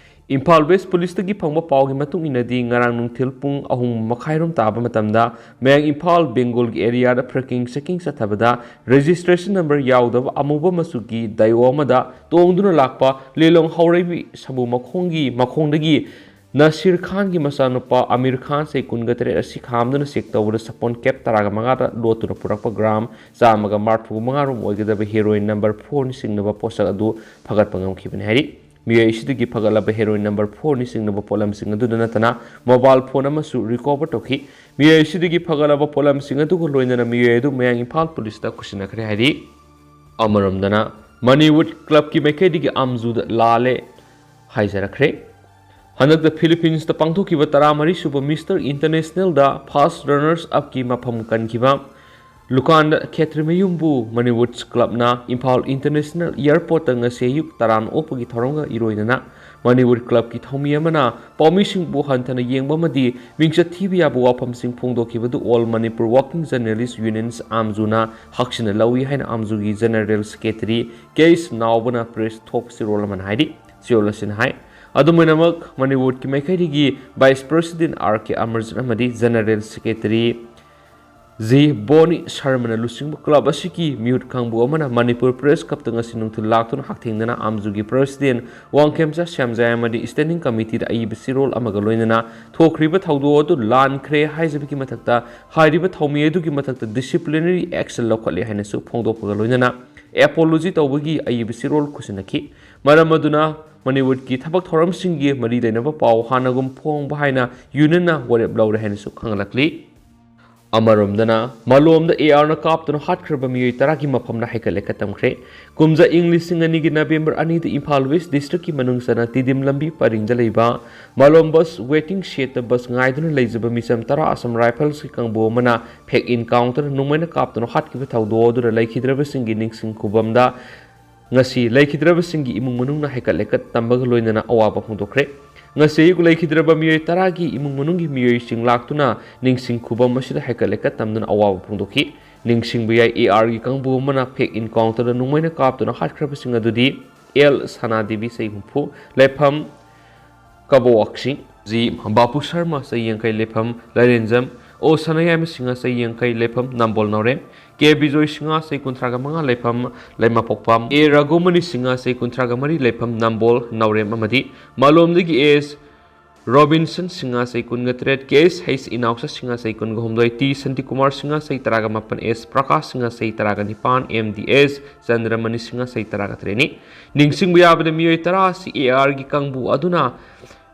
ꯏꯝꯐꯥꯜ ꯋꯦꯁ ꯄꯨꯂꯤꯁꯇꯒꯤ ꯐꯪꯕ ꯄꯥꯎꯒꯤ ꯃꯇꯨꯡ ꯏꯟꯅꯗꯤ, ꯉꯔꯥꯡ ꯅꯨꯡꯊꯤꯜ ꯄꯨꯡ ꯑꯍꯨꯝ ꯃꯈꯥꯏꯔꯣꯝ ꯇꯥꯕ ꯃꯇꯝꯗ ꯃꯌꯥꯡ ꯏꯝꯐꯥꯜ ꯕꯦꯡꯒꯣꯜꯒꯤ ꯑꯦꯔꯤꯌꯥꯗ ꯐ꯭ꯔꯦꯀꯤꯡ ꯆꯦꯀꯤꯡ ꯆꯠꯊꯕꯗ ꯔꯦꯖꯤꯁꯇ꯭ꯔꯦꯁꯟ ꯅꯝꯕꯔ ꯌꯥꯎꯗꯕ ꯑꯃꯨꯕ ꯃꯆꯨꯒꯤ ꯗꯥꯏꯑꯣ ꯑꯃꯗ ꯇꯣꯡꯗꯨꯅ ꯂꯥꯛꯄ ꯂꯤꯂꯣꯡ ꯍꯥꯎꯔꯩꯕꯤ ꯁꯥꯃꯨ ꯃꯈꯣꯡꯒꯤ ꯃꯈꯣꯡꯗꯒꯤ ꯅꯁꯤꯔ ꯈꯥꯟꯒꯤ ꯃꯆꯥꯅꯨꯄꯥ ꯑꯃꯤꯔ ꯈꯥꯟ, ꯆꯍꯤ ꯀꯨꯟꯒ ꯇꯔꯦꯠ ꯑꯁꯤ ꯈꯥꯝꯗꯨꯅ ꯆꯦꯛ ꯇꯧꯕꯗ ꯁꯄꯣꯟ ꯀꯦꯞ ꯇꯔꯥꯒ ꯃꯉꯥꯗ ꯂꯣꯠꯇꯨꯅ ꯄꯨꯔꯛꯄ ꯒ꯭ꯔꯥꯝ ꯆꯥꯝꯃꯒ ꯃꯔꯤꯐꯨ ꯃꯉꯥ ꯔꯣꯝ ꯑꯣꯏꯒꯗꯕ ꯍꯦꯔꯣꯏꯟ ꯅꯝꯕꯔ ꯐꯣꯔꯅ ꯆꯤꯡꯅꯕ ꯄꯣꯠꯁꯛ ꯑꯗꯨ ꯐꯒꯠꯄ ꯉꯝꯈꯤꯕꯅꯤ ꯍꯥꯏꯔꯤ꯫ ꯃꯤꯑꯣꯏ ꯑꯁꯤꯗꯒꯤ ꯐꯒꯠꯂꯕ ꯍꯦꯔꯣꯏꯟ ꯅꯝꯕꯔ ꯐꯣꯔꯅ ꯆꯤꯡꯅꯕ ꯄꯣꯠꯂꯝꯁꯤꯡ ꯑꯗꯨꯗ ꯅꯠꯇꯅ ꯃꯣꯕꯥꯏꯜ ꯐꯣꯟ ꯑꯃꯁꯨ ꯔꯤꯀꯣꯚꯔ ꯇꯧꯈꯤ꯫ ꯃꯤꯑꯣꯏ ꯑꯁꯤꯗꯒꯤ ꯐꯒꯠꯂꯕ ꯄꯣꯠꯂꯝꯁꯤꯡ ꯑꯗꯨꯒ ꯂꯣꯏꯅꯅ ꯃꯤꯑꯣꯏ ꯑꯗꯨ ꯃꯌꯥꯡ ꯏꯝꯐꯥꯜ ꯄꯨꯂꯤꯁꯇ ꯈꯨꯠꯁꯤꯟꯅꯈ꯭ꯔꯦ ꯍꯥꯏꯔꯤ꯫ ꯑꯃꯔꯣꯝꯗꯅ, ꯃꯅꯤꯋꯨꯗ ꯀ꯭ꯂꯕꯀꯤ ꯃꯥꯏꯀꯩꯗꯒꯤ ꯑꯝꯖꯨꯗ ꯂꯥꯜꯂꯦ ꯍꯥꯏꯖꯔꯛꯈ꯭ꯔꯦ꯫ ꯍꯟꯗꯛꯇ ꯐꯤꯂꯤꯄꯤꯟꯁꯇ ꯄꯥꯡꯊꯣꯛꯈꯤꯕ ꯇꯔꯥꯃꯔꯤ ꯁꯨꯕ ꯃꯤꯁꯇꯔ ꯏꯟꯇꯔꯅꯦꯁꯅꯦꯜꯗ ꯐꯥꯔꯁ ꯔꯅꯔꯁ ꯑꯞꯀꯤ ꯃꯐꯝ ꯀꯟꯈꯤꯕ ꯂꯨꯀꯥꯟꯗ ꯈꯦꯇ꯭ꯔꯤꯃꯌꯨꯝꯕꯨ ꯃꯅꯤꯋꯨꯗ ꯀ꯭ꯂꯕꯅ ꯏꯝꯐꯥꯜ ꯏꯟꯇꯔꯅꯦꯁꯅꯦꯜ ꯑꯦꯌꯔꯄꯣꯔꯠꯇ ꯉꯁꯤ ꯑꯌꯨꯛ ꯇꯔꯥꯝ ꯑꯣꯛꯄꯒꯤ ꯊꯧꯔꯝꯒ ꯏꯔꯣꯏꯅꯅ ꯃꯅꯤꯋꯨꯗ ꯀ꯭ꯂꯕꯀꯤ ꯊꯧꯃꯤ ꯑꯃꯅ ꯄꯥꯎꯃꯤꯁꯤꯡꯕꯨ ꯍꯟꯊꯅ ꯌꯦꯡꯕ ꯑꯃꯗꯤ ꯃꯤꯡꯆꯠ ꯊꯤꯕ ꯌꯥꯕ ꯋꯥꯐꯝꯁꯤꯡ ꯐꯣꯡꯗꯣꯛꯈꯤꯕꯗꯨ ꯑꯣꯜ ꯃꯅꯤꯄꯨꯔ ꯋꯥꯔꯀꯤꯡ ꯖꯔꯅꯦꯂꯤꯁ ꯌꯨꯅꯤꯌꯟꯁ, ꯑꯝꯖꯨꯅ ꯍꯛꯁꯤꯟꯅ ꯂꯧꯏ ꯍꯥꯏꯅ ꯑꯝꯖꯨꯒꯤ ꯖꯦꯅꯔꯦꯜ ꯁꯦꯀ꯭ꯔꯦꯇꯔꯤ ꯀꯦ ꯑꯦꯁ ꯅꯥꯎꯕꯅ ꯄ꯭ꯔꯦꯁ ꯊꯣꯛ ꯆꯤꯔꯣꯜ ꯑꯃꯅ ꯍꯥꯏꯔꯤ꯫ ꯆꯤꯔꯣꯜ ꯑꯁꯤꯅ ꯍꯥꯏ, ꯑꯗꯨꯝ ꯑꯣꯏꯅꯃꯛ, ꯃꯅꯤꯋꯨꯗꯀꯤ ꯃꯥꯏꯀꯩꯗꯒꯤ ꯚꯥꯏꯁ ꯄ꯭ꯔꯦꯁꯤꯗꯦꯟ ꯑꯥꯔ ꯀꯦ ꯑꯃꯔꯖꯤꯠ ꯑꯃꯗꯤ ꯖꯦꯅꯔꯦꯜ ꯁꯦꯀ꯭ꯔꯦꯇꯔꯤ ꯖꯤ ꯕꯣꯅꯤ ꯁꯔꯃꯅ ꯂꯨꯆꯤꯡꯕ ꯀ꯭ꯂꯕ ꯑꯁꯤꯒꯤ ꯃꯤꯍꯨꯠ ꯀꯥꯡꯕꯨ ꯑꯃꯅ ꯃꯅꯤꯄꯨꯔ ꯄ꯭ꯔꯦꯁ ꯀ꯭ꯂꯕꯇ ꯉꯁꯤ ꯅꯨꯡꯊꯤꯜ ꯂꯥꯛꯇꯨꯅ ꯍꯛꯊꯦꯡꯅꯅ ꯑꯝꯖꯨꯒꯤ ꯄ꯭ꯔꯦꯁꯤꯗꯦꯟ ꯋꯥꯡꯈꯦꯝꯆꯥ ꯁ꯭ꯌꯥꯝꯖꯥꯏ ꯑꯃꯗꯤ ꯁ꯭ꯇꯦꯟꯗꯤꯡ ꯀꯃꯤꯇꯤꯗ ꯑꯏꯕ ꯆꯤꯔꯣꯜ ꯑꯃꯒ ꯂꯣꯏꯅꯅ ꯊꯣꯛꯈ꯭ꯔꯤꯕ ꯊꯧꯗꯣꯛ ꯑꯗꯨ ꯂꯥꯟꯈ꯭ꯔꯦ ꯍꯥꯏꯖꯕꯒꯤ ꯃꯊꯛꯇ, ꯍꯥꯏꯔꯤꯕ ꯊꯧꯃꯤ ꯑꯗꯨꯒꯤ ꯃꯊꯛꯇ ꯗꯤꯁꯤꯄ꯭ꯂꯤꯅꯔꯤ ꯑꯦꯛꯁꯟ ꯂꯧꯈꯠꯂꯦ ꯍꯥꯏꯅꯁꯨ ꯐꯣꯡꯗꯣꯛꯄꯒ ꯂꯣꯏꯅꯅ ꯑꯦꯄꯣꯂꯣꯖꯤ ꯇꯧꯕꯒꯤ ꯑꯏꯕ ꯆꯤꯔꯣꯜ ꯈꯨꯠꯁꯤꯟꯅꯈꯤ꯫ ꯃꯔꯝ ꯑꯗꯨꯅ ꯃꯅꯤꯋꯨꯗꯀꯤ ꯊꯕꯛ ꯊꯧꯔꯝꯁꯤꯡꯒꯤ ꯃꯔꯤ ꯂꯩꯅꯕ ꯄꯥꯎ ꯍꯥꯟꯅꯒꯨꯝ ꯐꯣꯡꯕ ꯍꯥꯏꯅ ꯌꯨꯅꯤꯌꯟꯅ ꯋꯥꯔꯦꯞ ꯂꯧꯔꯦ ꯍꯥꯏꯅꯁꯨ ꯈꯪꯍꯜꯂꯛꯂꯤ꯫ ꯑꯃꯔꯣꯝꯗꯅ, ꯃꯥꯂꯣꯝꯗ ARꯅ ꯀꯥꯞꯇꯨꯅ ꯍꯥꯠꯈ꯭ꯔꯕ ꯃꯤꯑꯣꯏ ꯇꯔꯥꯒꯤ ꯃꯐꯝꯗ ꯍꯥꯏꯒꯠ ꯂꯩꯈꯠ ꯇꯝꯈ꯭ꯔꯦ꯫ ꯀꯨꯝꯖꯥ ꯏꯪ ꯂꯤꯁꯤꯡ ꯑꯅꯤꯒꯤ ꯅꯕꯦꯝꯕꯔ ꯑꯅꯤꯗ ꯏꯝꯐꯥꯜ ꯋꯦꯁ ꯗꯤꯁꯇ꯭ꯔꯤꯛꯀꯤ ꯃꯅꯨꯡ ꯆꯟꯅ ꯇꯤꯗꯤꯝ ꯂꯝꯕꯤ ꯄꯔꯤꯡꯗ ꯂꯩꯕ ꯃꯥꯂꯣꯝ ꯕꯁ ꯋꯦꯇꯤꯡ ꯁꯦꯗꯇ ꯕꯁ ꯉꯥꯏꯗꯨꯅ ꯂꯩꯖꯕ ꯃꯤꯆꯝ ꯇꯔꯥ ꯑꯁꯥꯝ ꯔꯥꯏꯐꯜꯁꯀꯤ ꯀꯥꯡꯕꯨ ꯑꯃꯅ ꯐꯦꯛ ꯏꯟꯀꯥꯎꯟꯇꯔ ꯅꯣꯡꯃꯩꯅ ꯀꯥꯞꯇꯨꯅ ꯍꯥꯠꯈꯤꯕ ꯊꯧꯗꯣꯛ ꯑꯗꯨꯗ ꯂꯩꯈꯤꯗ꯭ꯔꯕꯁꯤꯡꯒꯤ ꯅꯤꯡꯁꯤꯡ ꯈꯨꯕꯝꯗ ꯉꯁꯤ ꯂꯩꯈꯤꯗ꯭ꯔꯕꯁꯤꯡꯒꯤ ꯏꯃꯨꯡ ꯃꯅꯨꯡꯅ ꯍꯥꯏꯀꯠ ꯂꯩꯀꯠ ꯇꯝꯕꯒ ꯂꯣꯏꯅꯅ ꯑꯋꯥꯕ ꯐꯣꯡꯗꯣꯛꯈ꯭ꯔꯦ꯫ ꯉꯁꯤ ꯑꯌꯨꯛ ꯂꯩꯈꯤꯗ꯭ꯔꯕ ꯃꯤꯑꯣꯏ ꯇꯔꯥꯒꯤ ꯏꯃꯨꯡ ꯃꯅꯨꯡꯒꯤ ꯃꯤꯑꯣꯏꯁꯤꯡ ꯂꯥꯛꯇꯨꯅ ꯅꯤꯡꯁꯤꯡ ꯈꯨꯕꯝ ꯑꯁꯤꯗ ꯍꯥꯏꯀꯠ ꯂꯩꯀꯠ ꯇꯝꯗꯨꯅ ꯑꯋꯥꯕ ꯐꯣꯡꯗꯣꯛꯈꯤ꯫ ꯅꯤꯡꯁꯤꯡꯕ ꯌꯥꯏ, ARꯒꯤ ꯀꯥꯡꯕꯨ ꯑꯃꯅ ꯐꯦꯛ ꯏꯟꯀꯥꯎꯟꯇꯔꯗ ꯅꯣꯡꯃꯩꯅ ꯀꯥꯞꯇꯨꯅ ꯍꯥꯠꯈ꯭ꯔꯕꯁꯤꯡ ꯑꯗꯨꯗꯤ ꯑꯦꯜ ꯁꯅꯥꯗꯦꯕꯤ, ꯆꯍꯤ ꯍꯨꯝꯐꯨ, ꯂꯩꯐꯝ ꯀꯕꯣꯋꯥꯛꯁꯤꯡ, ꯖꯤ ꯕꯥꯄꯨ ꯁꯔꯃ, ꯆꯍꯤ ꯌꯥꯡꯈꯩ, ꯂꯩꯐꯝ ꯂꯥꯏꯔꯦꯟꯖꯝ, ꯑꯣ ꯁꯅꯥꯌꯥꯏꯃ ꯁꯤꯡꯍ, ꯆꯍꯤ ꯌꯥꯡꯈꯩ, ꯂꯩꯐꯝ ꯅꯝꯕꯣꯜ ꯅꯥꯎꯔꯦꯝ, ꯀꯦ ꯕꯤꯖꯣꯏ ꯁꯤꯡꯍ, ꯆꯍꯤ ꯀꯨꯟꯊ꯭ꯔꯥꯒ ꯃꯉꯥ, ꯂꯩꯐꯝ ꯂꯩꯃꯄꯣꯛꯄꯝ, ꯑꯦ ꯔꯘꯨꯃꯅꯤ ꯁꯤꯡꯍ, ꯆꯍꯤ ꯀꯨꯟꯊ꯭ꯔꯥꯒ ꯃꯔꯤ, ꯂꯩꯐꯝ ꯅꯝꯕꯣꯜ ꯅꯥꯎꯔꯦꯝ ꯑꯃꯗꯤ ꯃꯥꯂꯣꯝꯗꯒꯤ ꯑꯦꯁ ꯔꯣꯕꯤꯟꯁꯟ ꯁꯤꯡꯍ, ꯆꯍꯤ ꯀꯨꯟꯒ ꯇꯔꯦꯠ, ꯀꯦ ꯑꯦꯁ ꯍꯩꯁ ꯏꯅꯥꯎꯆꯥ ꯁꯤꯡꯍ, ꯆꯍꯤ ꯀꯨꯟꯒ ꯍꯨꯝꯗꯣꯏ, ꯇꯤ ꯁꯥꯟꯇꯤꯀꯨꯃꯥꯔ ꯁꯤꯡꯍ, ꯆꯍꯤ ꯇꯔꯥꯒ ꯃꯥꯄꯟ, ꯑꯦꯁ ꯄ꯭ꯔꯀꯥꯁ ꯁꯤꯡꯍ, ꯆꯍꯤ ꯇꯔꯥꯒ ꯅꯤꯄꯥꯟ, ꯑꯦꯝ ꯗꯤ ꯑꯦꯁ ꯆꯟꯗ꯭ꯔꯃꯅꯤ ꯁꯤꯡꯍ, ꯆꯍꯤ ꯇꯔꯥꯒ ꯇꯔꯦꯠꯅꯤ꯫ ꯅꯤꯡꯁꯤꯡꯕ ꯌꯥꯕꯗ, ꯃꯤꯑꯣꯏ ꯇꯔꯥ ꯑꯁꯤ ARꯒꯤ ꯀꯥꯡꯕꯨ ꯑꯗꯨꯅ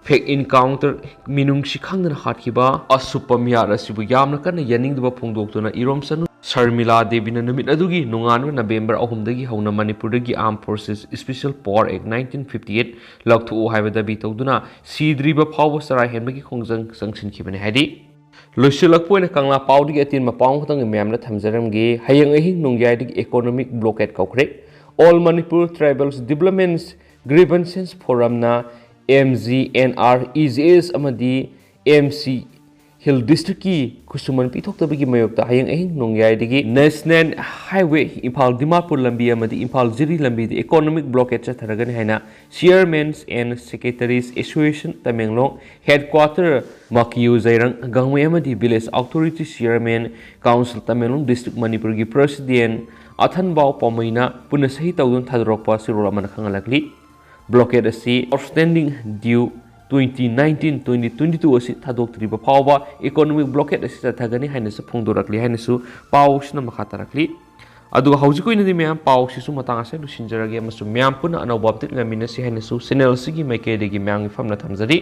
ꯐꯦꯛ ꯏꯟꯀꯥꯎꯟꯇꯔ ꯃꯤꯅꯨꯡꯁꯤ ꯈꯪꯗꯅ ꯍꯥꯠꯈꯤꯕ ꯑꯁꯨꯞꯄ ꯃꯤꯍꯥꯠ ꯑꯁꯤꯕꯨ ꯌꯥꯝꯅ ꯀꯟꯅ ꯌꯥꯅꯤꯡꯗꯕ ꯐꯣꯡꯗꯣꯛꯇꯨꯅ ꯏꯔꯣꯝ ꯁꯅꯨ ꯁꯔꯃꯤꯂꯥ ꯗꯦꯕꯤꯅ ꯅꯨꯃꯤꯠ ꯑꯗꯨꯒꯤ ꯅꯣꯡꯉꯥꯟꯕ ꯅꯕꯦꯝꯕꯔ ꯑꯍꯨꯝꯗꯒꯤ ꯍꯧꯅ ꯃꯅꯤꯄꯨꯔꯗꯒꯤ Armed Forces Special Power Act nineteen fifty eight ꯂꯧꯊꯣꯛꯎ ꯍꯥꯏꯕ ꯗꯥꯕꯤ ꯇꯧꯗꯨꯅ ꯁꯤꯗ꯭ꯔꯤꯕ ꯐꯥꯎꯕ ꯆꯔꯥ ꯍꯦꯟꯕꯒꯤ ꯈꯣꯡꯖꯪ ꯆꯪꯁꯤꯟꯈꯤꯕꯅꯤ ꯍꯥꯏꯔꯤ꯫ ꯂꯣꯏꯁꯤꯜꯂꯛꯄ ꯑꯣꯏꯅ ꯀꯪꯂꯥ ꯄꯥꯎꯗꯒꯤ ꯑꯇꯦꯟꯕ ꯄꯥꯎ ꯑꯃꯈꯛꯇꯪ ꯃꯌꯥꯝꯗ ꯊꯝꯖꯔꯝꯒꯦ꯫ ꯍꯌꯦꯡ ꯑꯍꯤꯡ ꯅꯣꯡꯌꯥꯏꯗꯒꯤ economic blockade ꯀꯧꯈ꯭ꯔꯦ꯫ All Manipur Tribals Developments Grievances Forumꯅ MGNREGS ꯑꯃꯗꯤ MC Hill Districtꯀꯤ ꯈꯨꯠꯁꯨꯃꯟ ꯄꯤꯊꯣꯛꯇꯕꯒꯤ ꯃꯥꯌꯣꯛꯇ ꯍꯌꯦꯡ ꯑꯍꯤꯡ ꯅꯣꯡꯌꯥꯏꯗꯒꯤ National Highway ꯏꯝꯐꯥꯜ ꯗꯤꯃꯥꯄꯨꯔ ꯂꯝꯕꯤ ꯑꯃꯗꯤ ꯏꯝꯐꯥꯜ ꯖꯤꯔꯤ ꯂꯝꯕꯤꯗ economic blockade ꯆꯠꯊꯔꯒꯅꯤ ꯍꯥꯏꯅ Chairmans and Secretaries Association Tamenglong Headquarter ꯃꯀꯤꯌꯨ ꯖꯩꯔꯪ ꯒꯥꯡꯃꯩ ꯑꯃꯗꯤ Village Authority Chairman Council Tamenglong District ꯃꯅꯤꯄꯨꯔꯒꯤ President ꯑꯊꯟꯕꯥꯎ ꯄꯥꯎꯃꯩꯅ ꯄꯨꯟꯅ ꯁꯍꯤ ꯇꯧꯗꯨꯅ ꯊꯥꯗꯣꯔꯛꯄ ꯆꯦꯔꯣꯜ ꯑꯃꯅ ꯈꯪꯍꯜꯂꯛꯂꯤ꯫ Blockade ꯑꯁꯤ Outstanding Due twenty nineteen twenty twenty two ꯑꯁꯤ ꯊꯥꯗꯣꯛꯇ꯭ꯔꯤꯕ ꯐꯥꯎꯕ economic blockade ꯑꯁꯤ ꯆꯠꯊꯒꯅꯤ ꯍꯥꯏꯅꯁꯨ ꯐꯣꯡꯗꯣꯔꯛꯂꯤ ꯍꯥꯏꯅꯁꯨ ꯄꯥꯎꯁꯤꯅ ꯃꯈꯥ ꯇꯥꯔꯛꯂꯤ꯫ ꯑꯗꯨꯒ ꯍꯧꯖꯤꯛꯀꯤ ꯑꯣꯏꯅꯗꯤ ꯃꯌꯥꯝ, ꯄꯥꯎꯁꯤꯁꯨ ꯃꯇꯥꯡ ꯑꯁꯤꯗ ꯂꯣꯏꯁꯤꯟꯖꯔꯒꯦ ꯑꯃꯁꯨꯡ ꯃꯌꯥꯝ ꯄꯨꯟꯅ ꯑꯅꯧꯕ update ꯉꯥꯏꯃꯤꯟꯅꯁꯤ ꯍꯥꯏꯅꯁꯨ channel ꯑꯁꯤꯒꯤ ꯃꯥꯏꯀꯩꯗꯒꯤ ꯃꯌꯥꯝꯒꯤ ꯐꯝꯅ ꯊꯝꯖꯔꯤ꯫